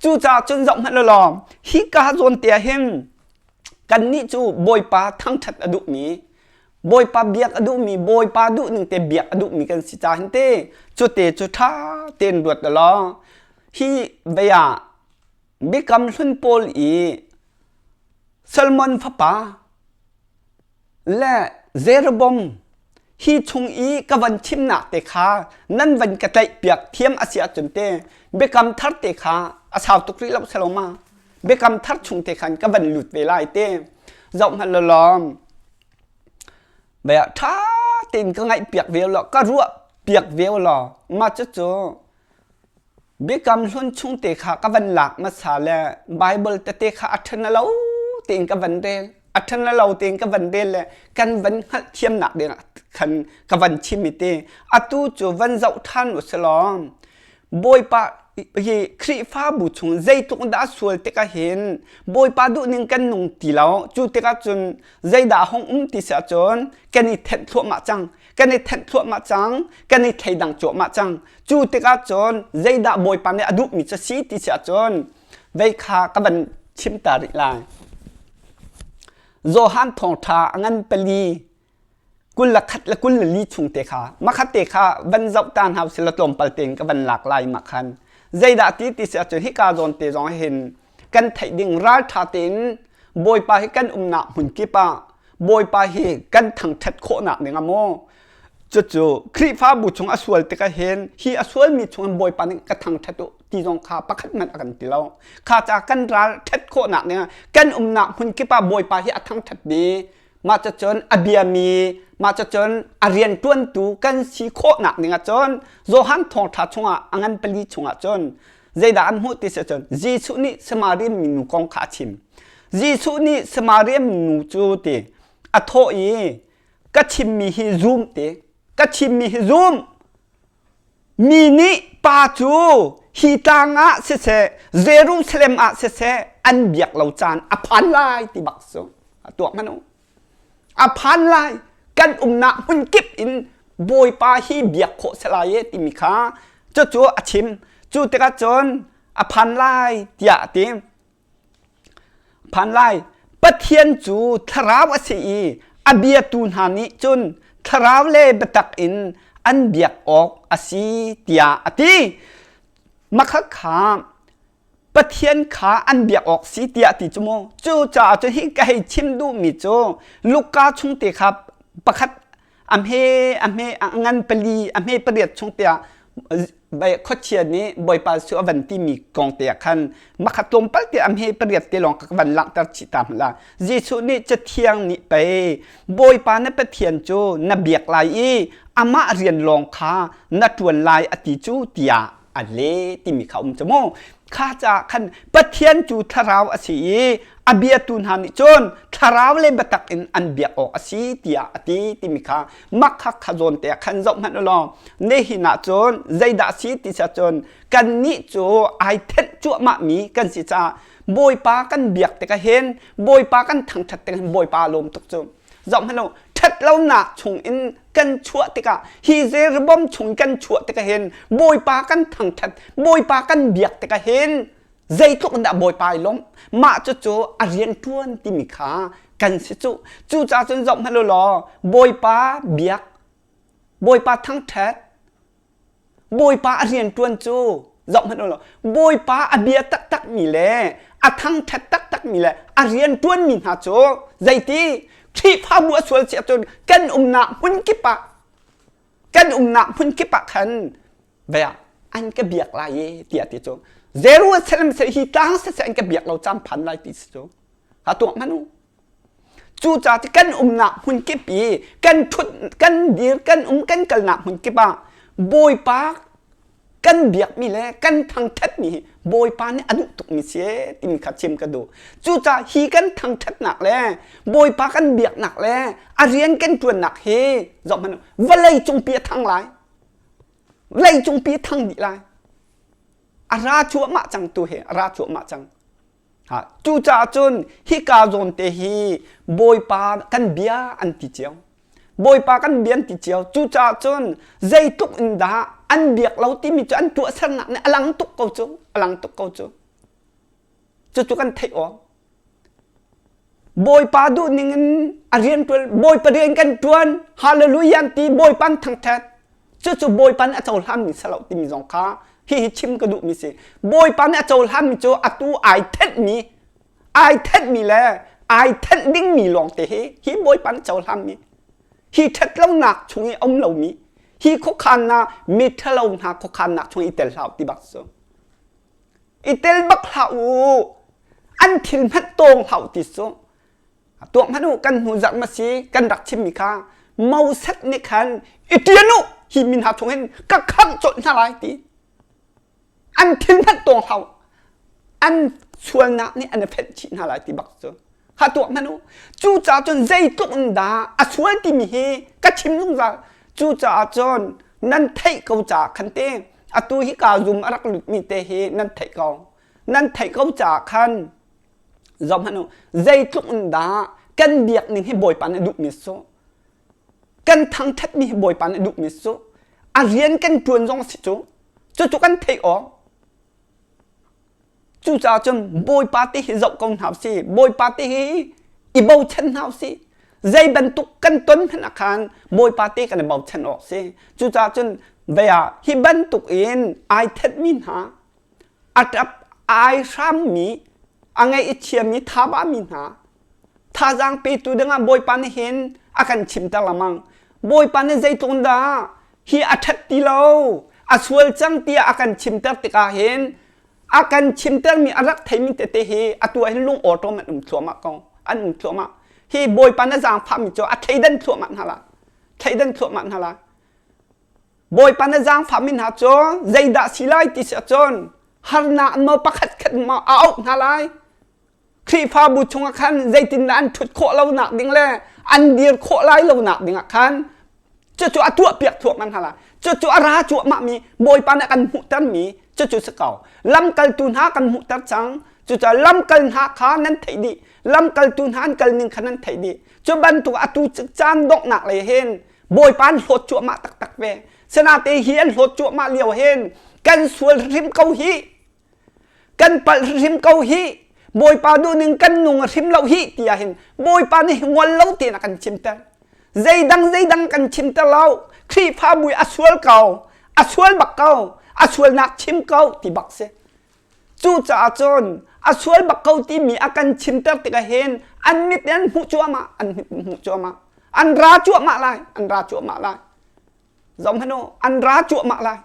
Cucaah cun zohhmanh law hi ka zawn te ah hin kannih cu Bawipa thangṭhat a duhmi, Bawipa biak a duhmi, Bawipa duhning te biak a duhmi kan si caah hin te cu te cu ṭha tein ruat law hi vei ah Biakam hlun pawl i Solomon fapa le Jeroboam hi chung i ka van chimnak te kha nan van ka tlaihpiak thiam a si ahcun te biakam thar te kha a sau tuk rih lo saloma biakam thar chung te khan ka van lut ve lai te zoh hmanh law bia ṭha tein ka ngaih piak ve law ka ruah piak ve law mah cucu Biakam Hlun chung te kha ka van lak hmasa le Baibal tete kha a ṭhen lo tein ka van rel. A ṭhen lo tein ka van rel le kan van hngalhthiamnak ding ah khan ka van chim i te. Atu cu van zoh ṭhan u si law Bawipa hi Khrihfabu chung zeitluk dah a sual tikah hin Bawipa duhning kan nung ti lo. Cu tikah cun zeidah a hung um ti si ahcun kan i thenh thluahmah cang. Kan i thenh thluahmah cang. Kan i thleidang cuahmah cang. Cu tikah cun zeidah Bawipa nih a duhmi cu si ti si ahcun vei kha ka van chim ta rih lai. Johan thawngṭha a ngan pali 21 le 24 chung te kha makhat te kha van zoh ta hna usih law tlawmpal tein ka van lak lai mah khan zeidah ti ti si ahcun hika zawn te zong hin kan theih ding ralṭha tein Bawipa hi kan umnak hmun kip ah Bawipa hi kan thangṭhat khawhnak ding ah maw Cucu Khrihfabu chung a sual tikah hin hi a sualmi chungin Bawipa nih ka thangṭhat u ti zong kha pakhat hmanh a kan ti lo. Kha ca kan ral ṭhat khawhnak dingah kan umnak hmun kip ah Bawipa hi a thangṭhat mi mah cucun a biami mah cucun a rianṭuantu kan si khawhnak dingah cun Johan thawngṭha chungah a ngan pali chungah cun zeidah an hmuh ti si cun Jesuh nih Samaria minu kong kha a chim. Jesuh nih Samaria minu cu ti a thawh i ka chimmi hi zum te ka chimmi hi zum mi nih pa cu hi tlang ah siseh Jerusalem ah siseh an biak lo caan a phan lai ti bak cu a tuak hmanh u a phan lai kan umnak hmun kip in Bawipa hi biak khawh si lai e timi kha cucu a chim cu tikah cun a phan lai tiah a ti Phan lai. Pathian cu thlarau a si i a biatu hna nih cun thlarau le biatak in an biak awk a si tiah a ti. Makha kha Pathian kha an biak awk si tiah a ti cu mu. Cucaah cun hi ka hei chim duhmi cu Luka chung te kha pakhat a hme a hme a ngan pali a hme pariat chung tiah khuachia nih Bawipa Jesuh a van timi kong te ah khan makhat tlawmpal te a hme pariat te lawng ka van langhter chih ta hmanh la Jesuh nih Cathiang nih pei Bawipa na Pathian cu na biak lai i amah rian lawng kha na ṭuan lai a ti cu tiah. A le timi kha um cu mu. Kha caah khan Pathian cu thlarau a si i a biatu hna nih cun thlarau le biatak in an biak awk a si tiah a ti timi kha mak kha kha zawn te ah khan zoh hmanh u law nihin ah cun zeidah a si ti si ahcun kannih cu ai thenh cuahmah mi kan si caah Bawipa kan biak tikah hin Bawipa kan thangṭhat tikah hin Bawipa a lawm tuk cu. Zoh hmanh u, ṭhatlonak chung in kan chuah tikah hi Jeroboam chung kan chuah tikah hin Bawipa kan thangṭhat, Bawipa kan biak tikah hin zeitluk in dah Bawipa i lawmh. Mah cucu a rian ṭuan timi kha kan si cu. Cucaah cun zoh hmanh u law Bawipa biak, Bawipa thangṭhat, Bawipa a rianṭuan cu zoh hmanh u law Bawipa a bia taktakmi le a thangṭhat taktakmi le a rianṭuanmi hna cu zeiti Khrihfabu a sual si ahcun kan umnak hmun kip ah kan umnak hmun kip ah khan ve ah an ka biak lai e tiah ti cu Jerusalem seh hi tlang siseh an ka biak lo caan phan lai ti si cu ha tuah hmanh u Cucaah kan umnak hmun kip i kan ṭhut, kan dir, kan um, kan kalnak hmun kip ah Bawipa kan biakmi le kan thangṭhatmi hi Bawipa nih a duh tukmi si ee timi kha chim ka duh. Cucaah hi kan thangṭhatnak le Bawipa kan biaknak le a rian kan ṭuannak hi zoh hmanh u, vawlei cungpi a thang lai. Vawlei cungpi a thang dih lai. A ra cuahmah cang tu hi, a ra cuahmah cang. Cucaah cun hika zawn te hi Bawipa kan bia an ti cio. Bawipa kan bia an ti cio. Cucaah cun zeitluk in dah an biak lo timi cu an tuahsernak nih a lang tuk ko cu. A lang tuk ko cu. Cucu kan theih awk. Bawipa duh ning in a rian ṭuan Bawipa rian kan ṭuan hallelujah an ti Bawipa an thangṭhat cucu Bawipa nih a cohlanmi si lo timi zong kha hihi chim ka duhmi si Bawipa nih a cohlanmi cu atu ai thenhmi ai thenhmi le ai thenh dingmi lawngte hi hi Bawipa nih cohlanmi hi ṭhatlonak chung i um lomi hi khuakhannak mi ṭhalo hna khuakhannak chung i tel hlah ti bak cu i tel bak hlah u an thil hmanh tawng hlah u ti cu tuak hmanh u kan hnu zarh ma si kan rak chimmi kha Moses nih khan i ṭian u hi mi hna chung hin ka khangh colh hna lai ti an thil hmanh tawng hlah u an sualnak nih an i fenh chih hna lai ti bak cu ha tuak hmanh u cucaah cun zeitluk in dah a sual timi hi ka chim zungzal cucaah cun nan theih ko caah khan te atu hi ka zum a rak lutmi te hi nan theih ko nan theih ko caah khan zoh hmanh u zeitluk in dah kan biak ning hi bawipa nih duhmi su kan thangthatmi hi bawipa nih duhmi su a rian kan tuan zong si cu cucu kan theih awk Cucaah cun Bawipa ti hi zoh ko hna usih. Bawipa ti hi i bochan hna usih. Zei bantuk kan ton hmanh ah khan Bawipa ti kan i bochan awk si. Cucaah cun vei ah hi bantuk in ai thenhmi hna, a ṭap ai hrammi, a ngaih i chiami, thaba mi hna, thazaang petu dingah Bawipa nih hin a kan chimter lengmang. Bawipa nih zeitluk in dah hi a ṭhat ti lo, a sual cang tiah a kan chimter tikah hin a kan chimtermi a rak theimi tete hi atu ah hin lung awṭawm an um thluahmah ko an um thluahmah hi bawipa na zaangfahmi cu a thleidan thluahmah hna la thleidan thluahmah hna la bawipa na zaangfahmi hna cu zeidah si lai ti si ahcun harnak maw pakhat khat maw a auh hna lai Khrihfabu chungah khan zeitindah an ṭhut khawh lonak ding le an dir khawh lai lonak dingah khan cucu a tuahpiak thuahmah hna lai. Cucu a ra cuahmahmi Bawipa nih a kan hmuhtermi cucu si ko. Lamkaltu hna kan hmuhter cang. Cucaah lamkal hna kha nan theih dih. Lamkaltu hna an kal ning kha nan theih dih. Cu bantuk atu caan donghnak lei hin Bawipa an hlawt cuahmah taktak ve. Sinate hi an hlawt cuahmah lio hin kan sual hrim ko hih. Kan palh hrim ko hih. Bawipa duhning kan nung hrim lo hih tiah hin Bawipa nih ngol lo tein a kan chimter. Zeidang zeidang kan chimter lo. Khrihfabu a sual ko. A sual bak ko. A sualnak chim ko ti bak si. Cucaah cun a sual bak ko timi a kan chimter tikah hin an mit in an hmuh cuahmah, an mit in hmuh cuahmah. An ra cuahmah lai, an ra cuahmah lai. Zohhmanh u, an ra cuahmah lai.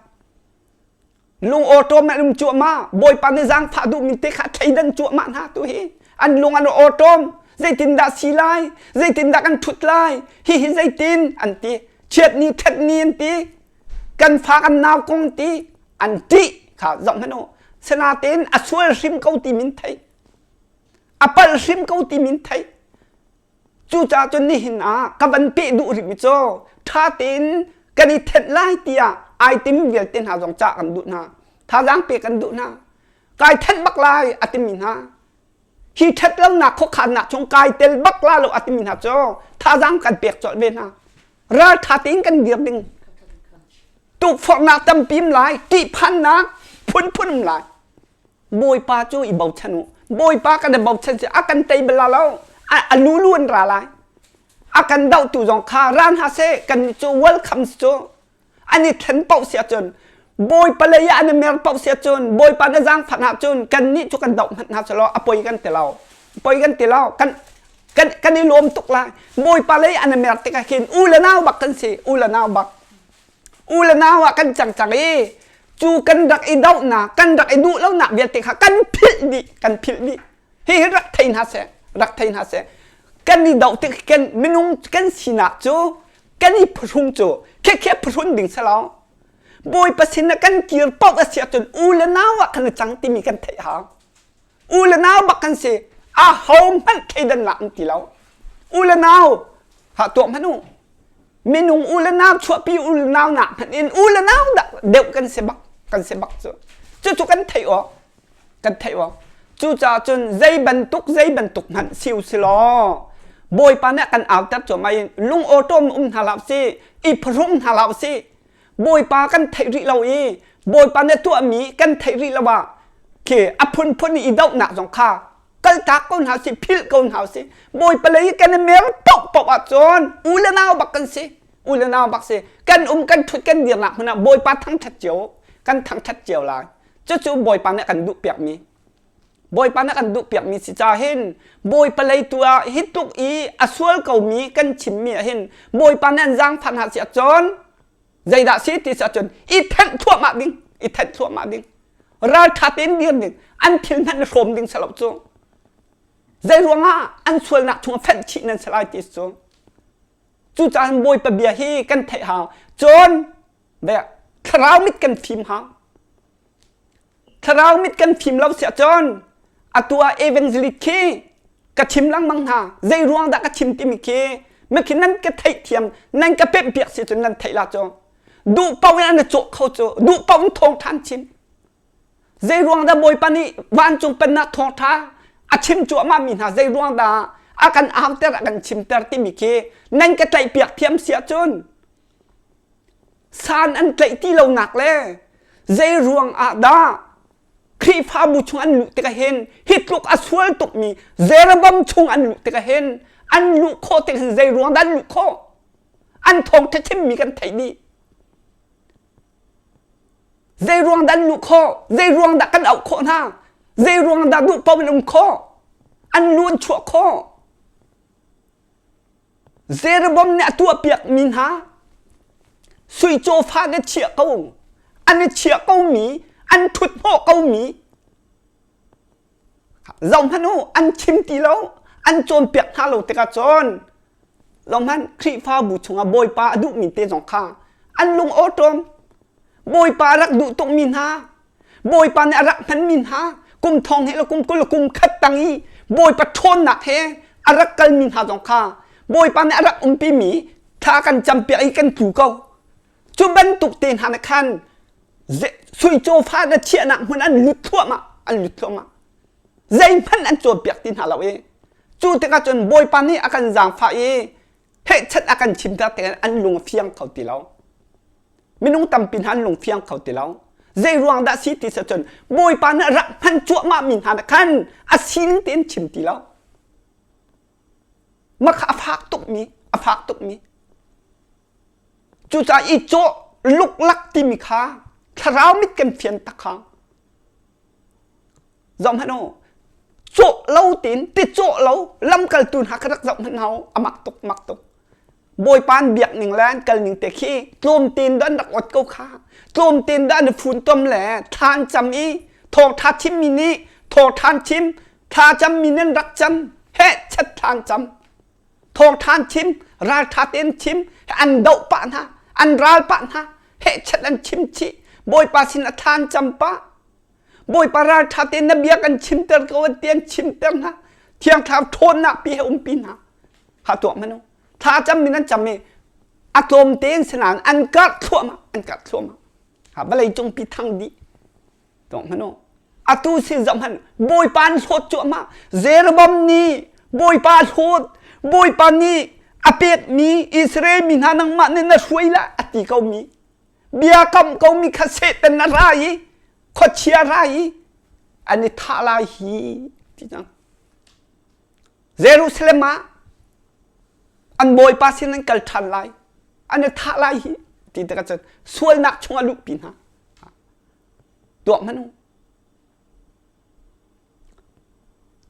Lung awṭawm an um cuahmah. Bawipa nih zaangfah duhmi te kha thleidan cuahmah hna tu hi. An lung an awṭawm. Zeitindah si lai? Zeitindah kan ṭhut lai? Hihi zeitin? An ti. Chiatni ṭhatni an ti. Kan fa kan nau kong ti. An ṭih. Kha zoh hmanh u. Sinain a sual hrim ko ti min thei. A palh hrim ko ti min thei. Cucaah cun nihin ah ka van peh duh rihmi cu ṭha tein kan i thenh lai tiah ai tim vialte hna zong cah kan duh hna. Thazaang pek kan duh hna. Kai thenh bak lai a timi hna. Hi ṭhatlonak khuakhannak chung kai tel bak la lo a timi hna cu thazaang kan pek colh ve hna. Ralṭha tein kan dir ding. Tukforhnak tampi um lai, ṭihphannak phunphun um lai. Bawipa cu i bochan u. Bawipa kan i bochan si a kan tei bal lo. A lulu an ra lai. A kan dohtu zong kha ra hna seh kan cu welcome cu an i thlen paoh si ahcun Bawipa lei ah an i mer paoh si ahcun Bawipa na zaangfah hna ahcun kannih cu kan doh hmanh hna selaw a poi kan ti lo. Poi kan ti lo. Kan kan kan i lawm tuk lai. Bawipa lei an i mer tikah khin u le nau bak kan si. U le nau bak. U le nau ah kan cang cang i cu kan rak i dohnak kan rak i duh lonak vialte kha kan philh dih kan philh dih hi hi rak thei hna seh rak thei hna seh kan i doh tik kan minung kan sinak cu kan i phuhrung cu khekhe phuhrun ding si lo bawipa sin ah kan kir paoh a si ahcun u le nau ah kan i cang timi kan theih hau u le nau bak kan si a ho hmanh thleidannak an ti lo u le nau ha tuah hmanh u minung u le nau chuahpi u le nau nak hmanh in u le nau deuh kan si bak kan si bak cu cucu kan theih awk kan theih awk cucaah cun zei bantuk zei bantuk hmanh si u si law bawipa nih kan auter cuahmah in lung awṭawm um hna hlah si i phuhrung hna hlah si bawipa kan theih rih lo i bawipa nih tuahmi kan theih rih lo ah khi a phunphun i dohnak zong kha kaltak ko hna si philh ko hna si bawipa lei kan i mer paohpaoh ahcun u le nau bak kan si u le nau bak si kan um kan ṭhut kan dirnak hmun ah bawipa thangṭhat cio kan thangṭhat cio lai cucu bawipa nih kan duh piakmi bawipa nih kan duh piakmi si ca hin bawipa lei tu ah hi tluk i a sual komi kan chimmi ah hin bawipa nih an zaangfah hna si ahcun zeidah si ti si ahcun i thenh thluahmah ding i thenh thluahmah ding ralṭha tein dir ding an thil hmanh na hrawm ding si lo cu zei ruangah an sualnak chung fenh chih nan si lai ti cu cucaah bawipa bia hi kan theih hau cun thlarau mit kan fim hau thlarau mit kan fim lo si ahcun atu ah evangelist khi ka chim lengmang hna zei ruang dah ka chim timi khi mikhi nan ka theihthiam nan ka pemh piak si cun nan theih la cu duh paoh in an i cawh kho cu duh paoh in thawngṭha an chim zei ruang dah bawipa nih vancung pennak thawngṭha a chim cuahmah mi hna zei ruang dah a kan auter a kan chimter timi khi nan ka tlaih piak thiam si ahcun san an tlaih ti lonak le zei ruang ah dah Khrihfabu chung an luh tikah hin hi tluk a sual tukmi Jeroboam chung an luh tikah hin an luh khawh tik hin zei ruang dah an luh khawh an thawngṭha chimmi kan theih dih zei ruang dah an luh khawh zei ruang dah kan auh khawh hna zei ruang dah duh paoh in um khawh an lu an chuah khawh Jeroboam nih a tuahpiakmi hna sui cawfa an i chiah ko an i chiah komi an ṭhut hnawh komi zohhmanh u an chim ti lo an cawnpiak hna lo tikah cun zohhmanh Khrihfabu chungah Bawipa a duhmi te zong kha an lung awṭawm Bawipa a rak duh tukmi hna Bawipa nih a rak hmanmi hna kum thong he le kum 20 kum khat tang i Bawipa ṭhawnnak he a rak kalmi hna zong kha Bawipa nih a rak umpimi thla kan campiak i kan tlu ko cu bantuk te hna nih khan sui cawfa na chiahnak hmun an lut thluahmah an lut thluahmah zeihmanh an cawnpiak ti hna lo i cu tikah cun Bawipa nih a kan zaangfah i hehchat a kan chimter tikah an lung a fiang kho ti lo minung tampi hna an lung fiang kho ti lo zei ruang dah si ti cun bawipa nih rak hman cuahmah mi hna khan a sining tein chim ti lo makha a fak tukmi a fak tukmi cucaah i cawh luklak timi kha thlarau mit kan fian tak kha zoh hmanh u cawh lo tein ti cawh lo lamkaltu hna kha rak zoh hmanh hna u a mak tuk mak tuk Bawipa an biak ning le an kal ning te khi tlawmte dah an rak ot ko kha tlawmte dah an i funtom le thla an cam i thawngṭha chimmi nih thawngṭha an chim thla cammi nih an rak cam heh chat thla an cam thawngṭha an chim ralṭha tein chim an doh pah hna an ral pah hna heh chat an chim chih Bawipa sin a thla an cam pah. Bawipa ralṭha tein na bia kan chimter ko an ti an chimter hna. Thiang Thlarau ṭhawnnak pi he umpi hna. Kha tuah hmanh u. Thla cam min an cam i a tlawm tein si nain an karh thluahmah, an karh thluahmah. Ha vawlei cung pi thang dih. Tuah hmanh u. Atu si zoh hmanh Bawipa an hlawt cuahmah. Jeroboam nih Bawipa hlawt, Bawipa nih a pekmi Israel mi hna nangmah nih na hruai lai a ti komi bia kam komi kha Satan a ra i khuachia ra i an i thah lai hi ti cang. Jerusalem ah an Bawipa sin an kal ṭhan lai, an i thah lai hi ti tikah cun sualnak chungah luhpi hna. Tuah hmanh u.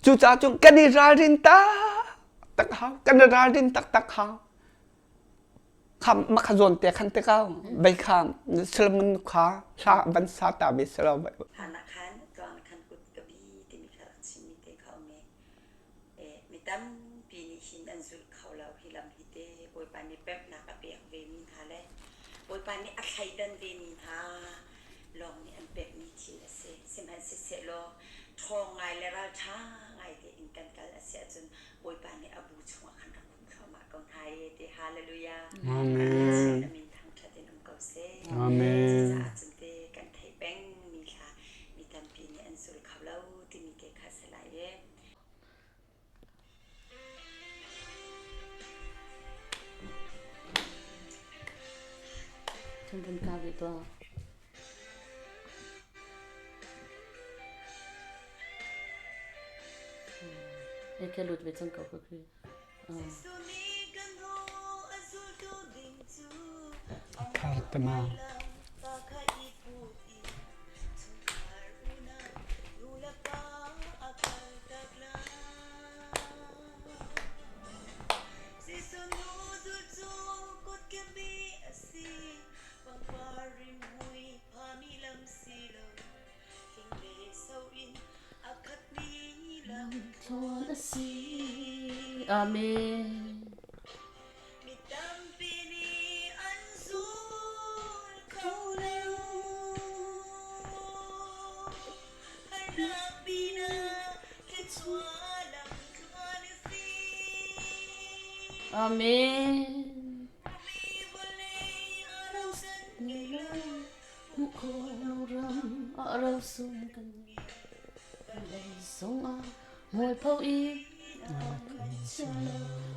Cucaah cun kan i ralrin taktak hau. Kan i ralrin taktak hau. Kha makha zawn te khan te kau bei kha Solomon kha hla van sa ta ve selo. Hana khan tluang khan kut ka bi timi kha rak chimmi te kha um i mi tampi nih hin an zulh kho lo hi lam hi te Bawipa nih pemhnak a pek ve mi hna le Bawipa nih a thleidan ve mi hna lawng nih an pekmi thil a si. Sihmanhsehlaw ṭhawng ngai le ralṭha ngai tein kan kal a si ahcun Bawipa nih a bu chungah khan rak hum thluahmah ko hna e ti hallelujah. Amen. A min thangṭhat in um ko seh. Amen. Cucaah cun te kan theih pengmi hla mi tampi nih an zul kho lo timi te kha si lai e. Kan vun ka ve tuah. E ke lut ve cang ko ka khi. Thar tama. Thlawn a si. Amen. Amen.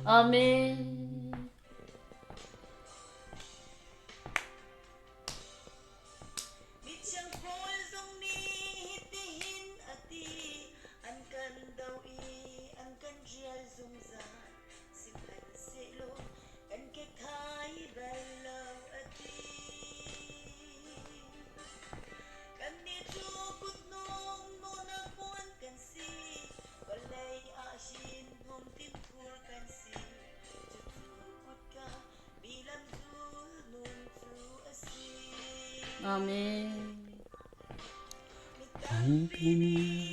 Amen. Amen. Tampi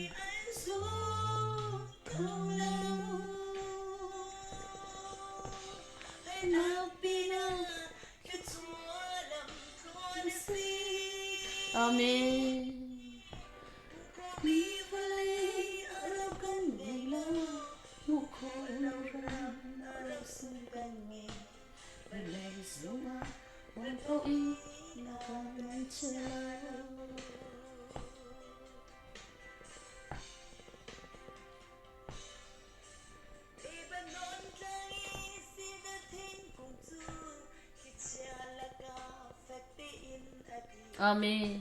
Amen. Amen.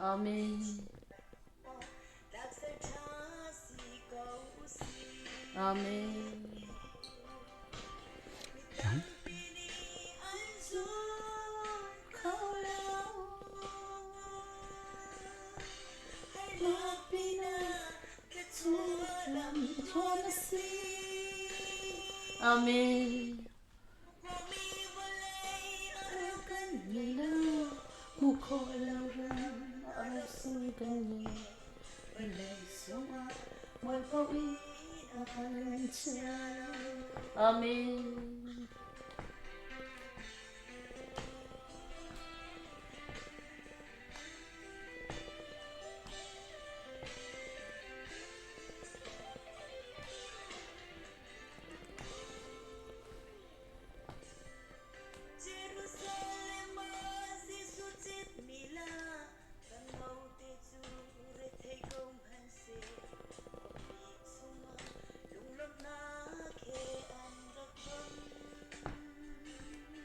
Amen. Amen. Amen. Amen.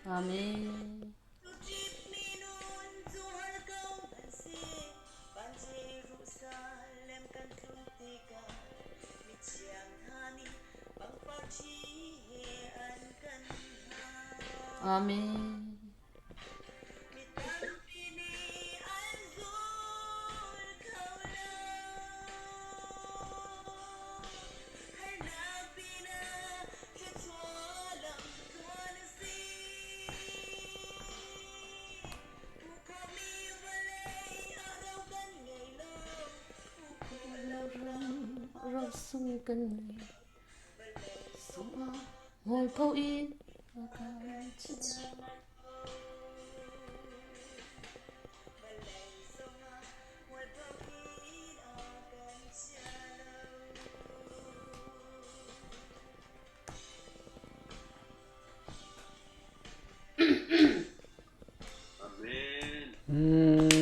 Amen. Amen. Rosung kan ngol po in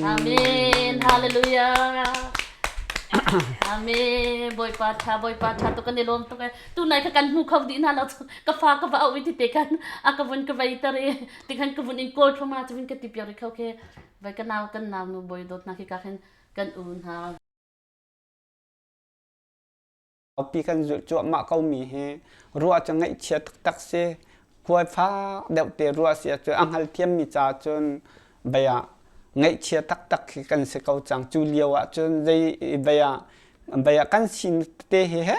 Amen. Hallelujah. Amen. Bawipa tha, Bawipa tha tu kan i lawm tuk e. Tu nai kha kan hmu kho dih hna lo ka fa ka va au ti te kan a ka vun ka vei tar i ti khan ka vun in kawl thoma chu vun ka ti piak ri kho ke vai ka nau kan nau nu boi dot na khi ka khin kan u hna pi kan zulh cuahmah ko mi hi ruah cu ngaihchia taktak si khuai fak deuh te ruah si ahcun a hngalthiam mi ca cun bei ah ngaihchia taktak khi kan si ko cang cu lio ah cun zei bei ah bei ah kan sin te hi he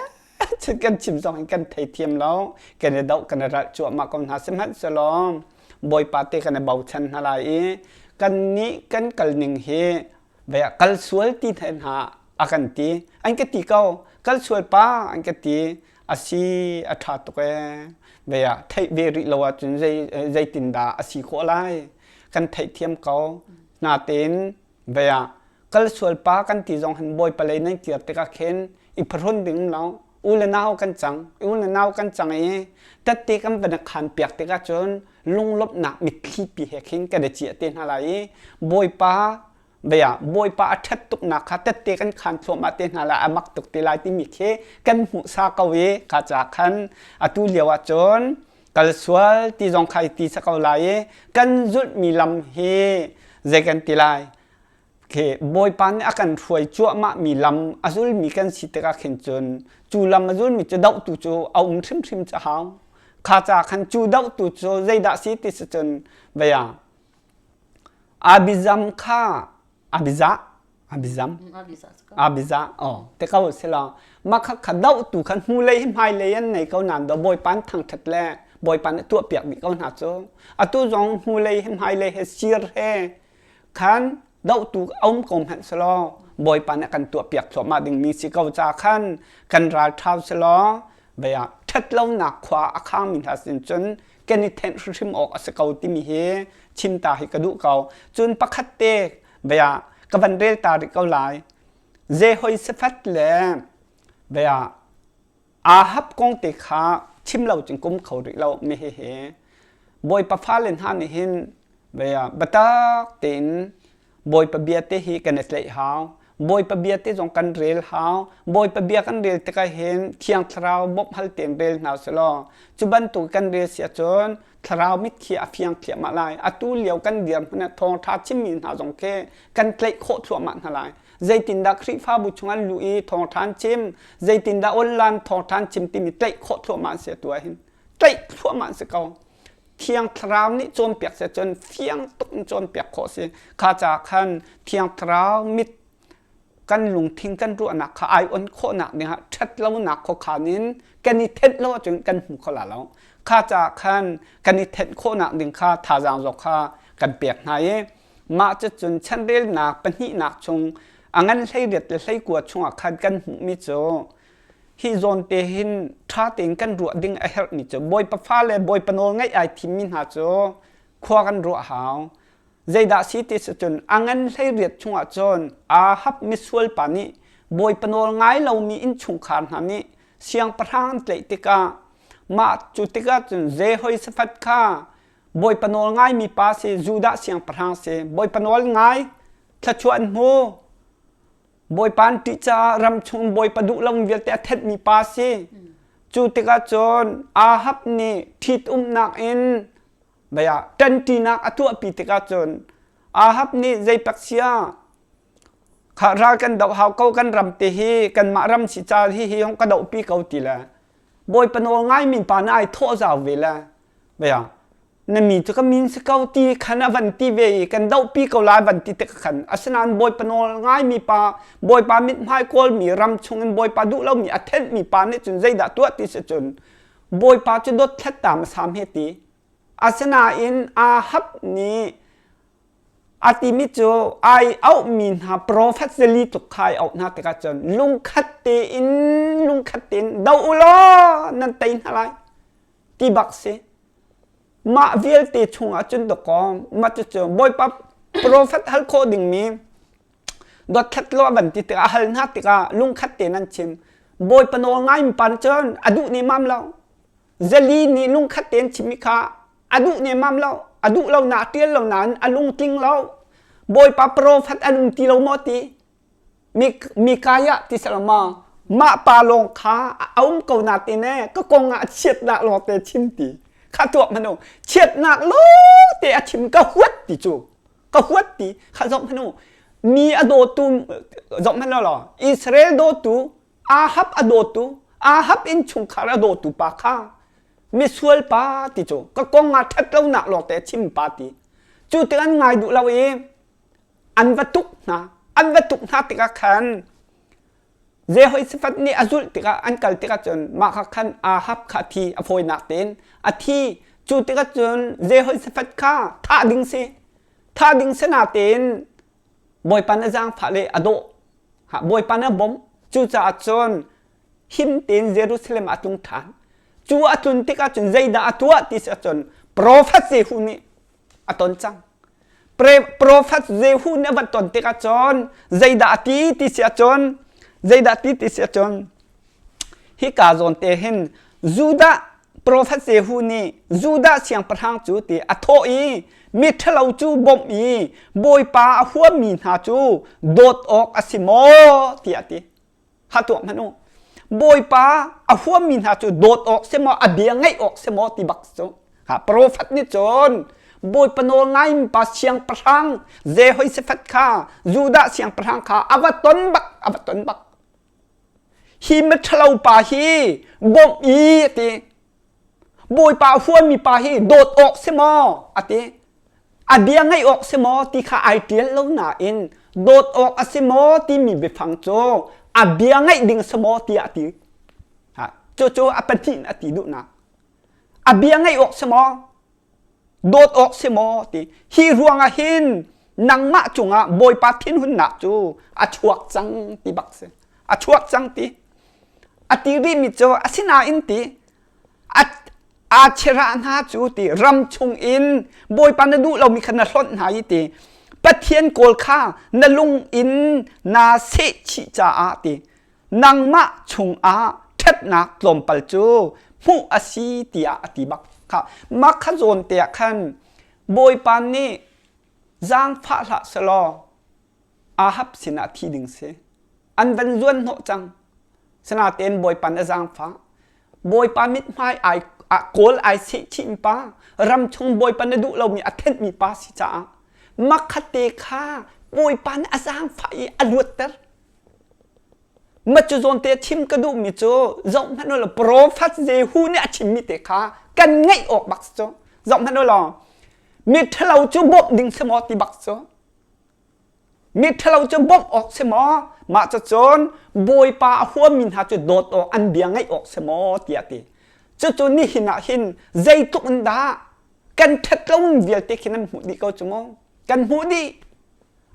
kan chim zong in kan theithiam lo kan i doh kan i ralh cuahmah ko hna sihmanhsehlaw Bawipa te kan i bochan hna lai i kan nih kan kal ning hi Ve ah kal sual ti hna a kan ti. An ka ti ko. Kal sual pa an ka ti. A si a ṭha tuk ee. Ve ah theih ve rih lo ahcun zei zeitindah a si khawh lai. Kan theihthiam ko. Natein ve ah kal sual pa kan ti zong hin Bawipa lei nan kir tikah khin i phahrun ding lo. U le nau kan cang. U le nau kan cang i tette kan van i khan piak tikah cun lunglawmhnak mitthli pi he khin kan i ciah te hna lai i Bawipa bia Bawipa a ṭhat tuknak kha tette kan khan thluahmah te hna lai a mak tuk te lai timi khi kan hmuh sa ko i kha ca khan atu lio ah cun kal sual ti zong kha i ti sa ko lai i kan zulhmi lam hi zei kan ti lai khi Bawipa nih a kan hruai cuahmah mi lam a zulmi kan si tikah khin cun cu lam a zulmi cu dohtu cu a um hrimhrim cu hau kha ca khan cu dohtu cu zeidah si ti si cun bia Abizam kha Abizah Abizam Abizah oh te ko si lo mah kha kha dohtu kha hnulei hi hmailei an nei ko nain do Bawipa an thangṭhat le Bawipa nih tuahpiak dih ko hna cu atu zong hnulei hi hmailei he sir he khan dohtu a um ko hmanh selaw Bawipa nih a kan tuahpiak thluahmah dingmi si ko ca khan kan ral ṭhau selaw vei ah ṭhatlonak khua a khangmi hna sin cun kan i thenh hrimhrim awk a si ko timi hi chim ta hi ka duh ko. Cun pakhat te vei ah ka van rel ta rih ko lai. Jehoshaphat le vei ah Ahab kong te kha chim lo cun kum kho rih lo mi hihi Bawipa fale hna nih hin vei ah biatak tein Bawipa bia te hi kan i tlaih hau. Bawipa bia te zong kan rel hau. Bawipa bia kan rel tikah hin Thiang Thlarau bawmh hal tein rel hna selaw cu bantuk kan rel si ahcun Thlarau mit khi a fiang thliahmah lai. Atu lio kan dirhmun ah thawngṭha chimmi hna zong khi kan tlaih khawh thluahmah hna lai. Zeitindah Khrihfabu chung an luh i thawngṭha an chim, zeitindah online thawngṭha an chim timi tlaih khawh thluahmah an si atu ah hin. Tlaih thluahmah an si ko. Thiang Thlarau nih cawnpiak seh cun fiang tuk in cawnpiak khawh si. Kha ca khan Thiang Thlarau mit kan lungthin kan ruahnak kha ai on khawhnak dingah ṭhat lonak khuakhan in kan i thenh lo ahcun kan hmu kho la lo. Kha ca khan kan i thenh khawhnak ding kha thazaang zong kha kan pek hna i mah cucun chanrelnak pahnihnak chung. A ngan 18 le 19 chungah khan kan hmuhmi cu hi zawn te hin ṭha tein kan ruah ding a herhmi cu Bawipa fa le Bawipa nawl ngaih ai thimmi hna cu khua kan ruah hau. Zeidah si ti si cun a ngan 18 chungah cun Ahab misual pa nih Bawipa nawl ngai lomi innchungkhar hna nih siangpahrang an tlaih tikah mah cu tikah cun Jehoshaphat kha Bawipa nawl ngaimi pa si Judah siangpahrang si Bawipa nawl ngai thluachuah an hmu Bawipa an ṭih caah ram chung Bawipa duh lo vialte a thenhmi pa si cu tikah cun Ahab nih ṭhitumnak in bia ṭanṭinak a tuahpi tikah cun Ahab nih zeipak sia kha ral kan doh hau ko kan ram te hi kanmah ram si ca hi hi hong ka dohpi ko ti le Bawipa nawl ngaimi pa na ai thawh zau ve le bia na mi cu ka min si ko ti khan a van ti ve i kan dohpi ko lai van ti tik khan asinain Bawipa nawl ngaimi pa Bawipa mithmai kawlmi ram chungin Bawipa duh lomi a thenhmi pa nih cun zeidah tuah ti si cun Bawipa cu dotthlet ta hmasa hme ti asinain Ahab nih a timi cu ai auhmi hna profet zeli tluk kha ai auh hna tikah cun lungkhat tein lungkhat tein do u law nan tei hna lai ti bak si mah vialte chungah cun dawkaw mah cucu Bawipa profet hal khawh dingmi dothlat law van ti tikah hal hna tikah lungkhat tein an chim Bawipa nawl ngai pan cun a duh ne mam lo zali nih lungkhat tein chimmi kha a duh ne mam lo a duh lo na tial lo nain a lungtling lo Bawipa profet an um ti lo maw ti Mikaiah ti salama mah pa lawng kha a um ko na te ne ka kong ah chiatnak lawng te chim ti kha tuak manu chiatnak lawng te a chim ka huat ti cu ka huat ti kha zok manu mi a dawtu zok manu law Israel dawtu Ahab a dawtu Ahab in chungkhar a dawtu pa kha misual pa ti cu ka kong ah ṭhat lonak lawng te a chim pa ti cu tik an ngai duh lo i an va tuk hna an va tuk hna tikah khan Jehoshaphat nih a zulh tikah an kal tikah cun mah kha khan Ahab kha a thi a fawinak tein a thi cu tikah cun Jehoshaphat kha thah ding si thah ding si natein Bawipa nih zaangfah le a dawh Bawipa nih a bawmh cucaah cun him tein Jerusalem ah a tlung ṭhan cu a tlun tikah cun zeidah a tuah ti si ahcun profet Jehu nih a ton cang Profet Jehu nih a van ton tikah cun zeidah a ti ti si ahcun zeidah ti ti si ahcun hika zawn te hin Judah profet Jehu nih Judah siangpahrang cu ti a thawh i miṭhalo cu bawmh i Bawipa a huammi hna cu dawt awk a si maw tiah a ti. Ha tuah hmanh u. Bawipa a huammi hna cu dawt awk si maw, a bia ngaih awk si maw ti bak cu. Ha profet nih cun Bawipa nawl ngaimi pa siangpahrang Jehoshaphat kha Judah siangpahrang kha a va ton bak a va ton bak. Hi miṭhalo pa hi bawmh i a ti. Bawipa a huammi pa hi dawt awk si maw a ti. A bia ngaih awk si maw ti kha ai ṭial lo nain dawt awk a si maw timi biafang cu a bia ngaih ding si maw tiah a ti. Cucu a pahnih in a ti duhnak. A bia ngaih awk si maw? Dawt awk si maw ti. Hi ruangah hin nangmah cungah Bawipa thinhunnak cu a chuak cang ti bak si. A chuak cang ti. A ti rihmi cu asinain ti aa chirah hna cu ti ram chungin Bawipa na duh lomi kha na hlonh hna i ti Pathian kawl kha na lung in naa sehchih caah ti nangmah chungah ṭhatnak tlawmpal cu hmuh a si tiah a ti bak kha mah kha zawn te ah khan Bawipa nih zaangfah hlah selaw Ahab sinah thi ding si an van zuan hnawh cang Sinain Bawipa nih a zaangfah. Bawipa mithmai ai kawl ai sehchih pa ram chung Bawipa na duh lomi a thenhmi pa si caah makhatte kha Bawipa nih a zaangfah i a luatter. Ma cu zawn te chim ka duhmi cu zoh hmanh u law profet Jehu nih a chimmi te kha kan ngaih awk bak cu zoh hmanh u law mi ṭhalo cu bawmh ding si maw ti bak cu Miṭhalo cu bawmh awk si maw? Mah cucun Bawipa a huammi hna cu dawt awk an bia ngaih awk si maw? tiah a ti. Cucu nihin ah hin zeitluk in dah kan ṭhat lo vialte khi nan hmuh dih ko cu mu. Kan hmuh dih.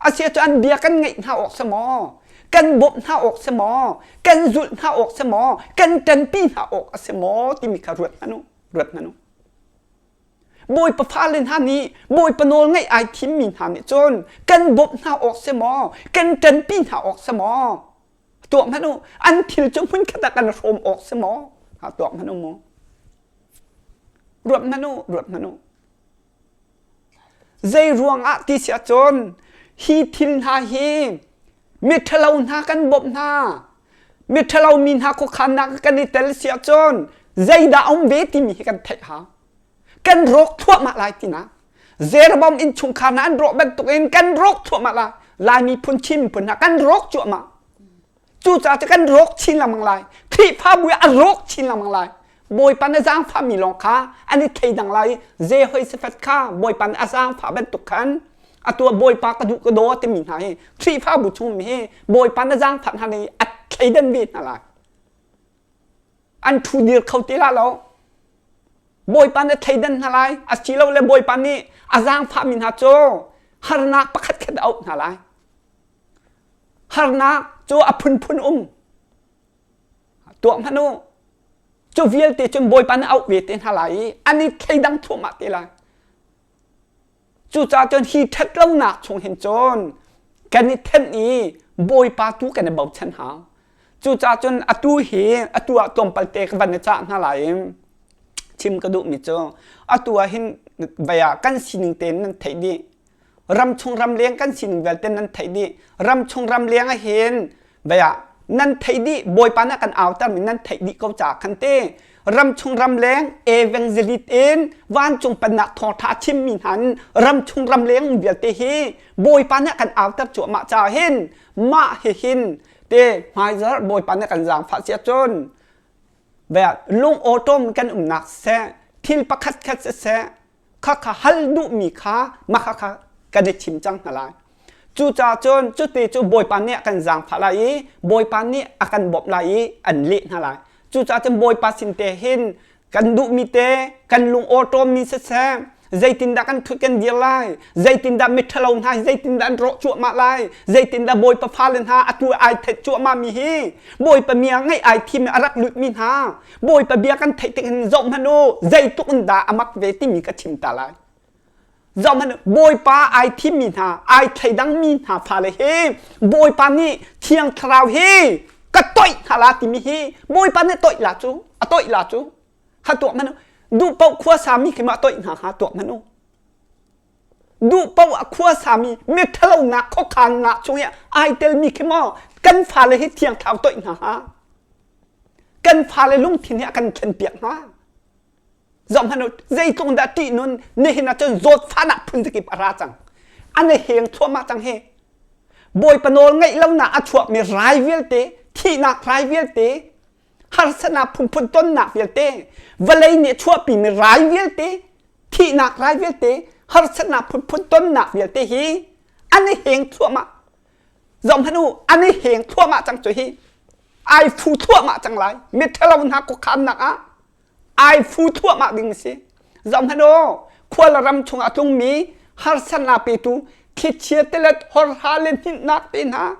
Asia cu an bia kan ngaih hna awk si maw? Kan bawmh hna awk si maw? Kan zulh hna awk si maw? Kan ṭanpi hna awk a si maw? Timi kha ruat hmanh u. Ruat hmanh u. Bawipa fale hna nih Bawipa nawl ngaih ai thimmi hna nih cun kan bawmh hna awk si maw? Kan ṭanpi hna awk si maw? Tuah hmanh u. An thil cu hmunkhat ah kan hrawm awk si maw? Ha tuah hmanh u mu. Ruat hmanh u, ruat hmanh u. Zei ruangah ti si ahcun hi thil hna hi miṭhalo hna kan bawmh hna, miṭhalo mi hna khuakhannak kan i tel si ahcun zeidah a um ve timi hi kan theih hau. Kan rawk thluahmah lai tinak. Jeroboam innchungkhar hna an rawh bantukin kan rawk thluahmah lai. Lai miphun Chin miphun hna kan rawk cuahmah. Cucaah cu kan rawk chin lengmang lai. Khrihfabu a rawk chin lengmang lai. Bawipa na zaangfahmi lawng kha an i thleidang lai i Jehoshaphat kha Bawipa nih a zaangfah bantuk khan atu ah Bawipa ka duh ka daw timi hna hi Khrihfabu chung mi hi Bawipa na zaangfah hna i a thleidan ve hna lai. An ṭhu dir kho ti la lo. Bawipa nih a thleidan hna lai. Asilole Bawipa nih a zaangfahmi hna cu harnak pakhat khat a auh hna lai. Harnak cu a phunphun um. Tuah hmanh u. Cu vialte cun Bawipa nih auh ve te hna lai i an i thleidang thluahmah te lai. Cucaah cun hi ṭhatlonak chung hin cun kan i thenh i Bawipa tu kan i bochan hau. Cucaah cun atu hi atu ah tlawmpal te ka van i cah hna lai i chim ka duhmi cu atu ah hin vei ah kan sining tein nan theih dih. Ramchung ramleng kan sining vialte nan theih dih. Ramchung ramleng ah hin vei ah nan theih dih Bawipa nih a kan autermi nan theih dih ko caah khan te ramchung ramleng evangelist in vancung pennak thawngṭha a chimmi hna in ramchung ramleng vialte hi Bawipa nih a kan auter cuahmah caah hin mah hihin te hmaizarh Bawipa nih a kan zaangfah si ahcun vei ah lung awṭawm kan umnak siseh thil pakhat khat siseh khakha hal duhmi kha mah kha kan i thim cang hna lai. Cucaah cun cuti cu Bawipa nih a kan zaangfah lai i Bawipa nih a kan bawmh lai i an leh hna lai. Cucaah cun Bawipa sin te hin kan duhmi te kan lung awṭawmmi siseh zeitindah kan ṭhut kan dir lai zeitindah miṭhalo hna hi zeitindah an rawh cuahmah lai zeitindah Bawipa fale hna atu ai theih cuahmahmi hi Bawipa mi ah ngeih ai thim i a rak lutmi hna Bawipa bia kan theih tik hin zoh hmanh u zeitluk in dah a mak ve timi ka chim ta lai. Zoh hmanh u Bawipa ai thimmi hna ai thleidangmi hna fale hi Bawipa nih Thiang Thlarau hi ka toih hna la timi hi Bawipa nih toih la cu a toih la cu kha tuah hmanh u duh paoh khua sami khi ma toih hna hnga tuah hmanh u duh paoh a khua sami miṭhalonak khuakhannak chung i ai telmi khi maw kan fale hi Thiang Thlarau toih hna hnga Kan fale lungthin hi a kan thlenpiak hnga. Zoh hmanh u, zeitluk dah ṭihnun nihin ah cun zawtfahnak phun zakip a ra cang. An i heng thluahmah cang hi. Bawipa nawl ngaih lonak a chuakmi rai vialte, thihnak rai vialte, harsatnak phunphun tonnak vialte, vawlei nih a chuahpimi rai vialte, thihnak rai vialte, harsatnak phunphun tonnak vialte hi an i heng thluahmah. Zoh hmanh u, an i heng thluahmah cang cu hi. Ai fu thluahmah cang lai. Miṭhalo hna khuakhannak ah ai fu thluahmah ding a si. Zoh hmanh u, khua le ram chungah a tlungmi harsatnak petu thlichia tilet horha le hninhnak te hna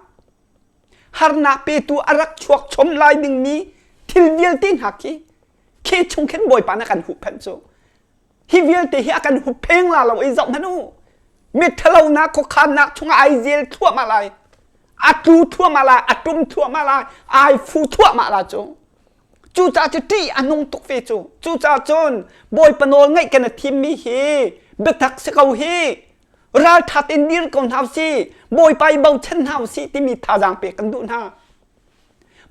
harnak petu a rak chuak chom lai dingmi thil vialte hna khi khi chung khin Bawipa nih a kan huhphenh cu. Hi vialte hi a kan huppheng la lo i zoh hmanh u. Miṭhalonak khuakhannak chungah ai zel thluahmah lai. A tlu thluahmah lai, a ṭum thluahmah lai, ai fu thluahmah lai cu. Cucaah cu ṭih a nung tuk ve cu. Cucaah cun Bawipa nawl ngaih kan i thimmi hi biatak si ko hi. Ralṭha tein dir ko hna usih. Bawipa i bochan hna usih timi thazaang pek kan duh hna.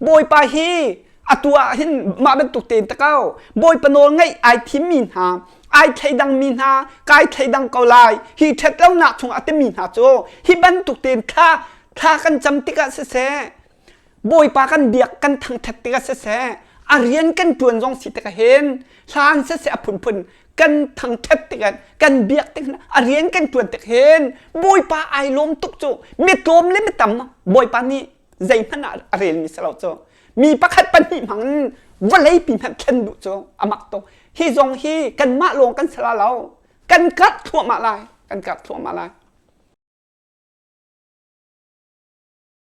Bawipa hi atu ah hin mah bantuk tein ta ko. Bawipa nawl ngaih ai thimmi hna, ai thleidangmi hna, kai thleidang ko lai, hi ṭhatlonak chung a timi hna cu hi bantuk tein thla thla kan cam tikah siseh, Bawipa kan biak kan thangṭhat tikah siseh, a rian kan ṭuan zong si tikah hin hlan siseh a phunphun kan thangṭhat tikah kan biak tik a rian kan ṭuan tik hin Bawipa ai lawm tuk cu mi tlawm le mi tam Bawipa nih zeihmanh ah a relmi si lo cu mi pakhat pahnih hmang in vawlei pi hmanh thlen duh cu a mak tuk hi zong hi kanmah lawng kan si la lo kan karh thluahmah lai kan karh thluahmah lai.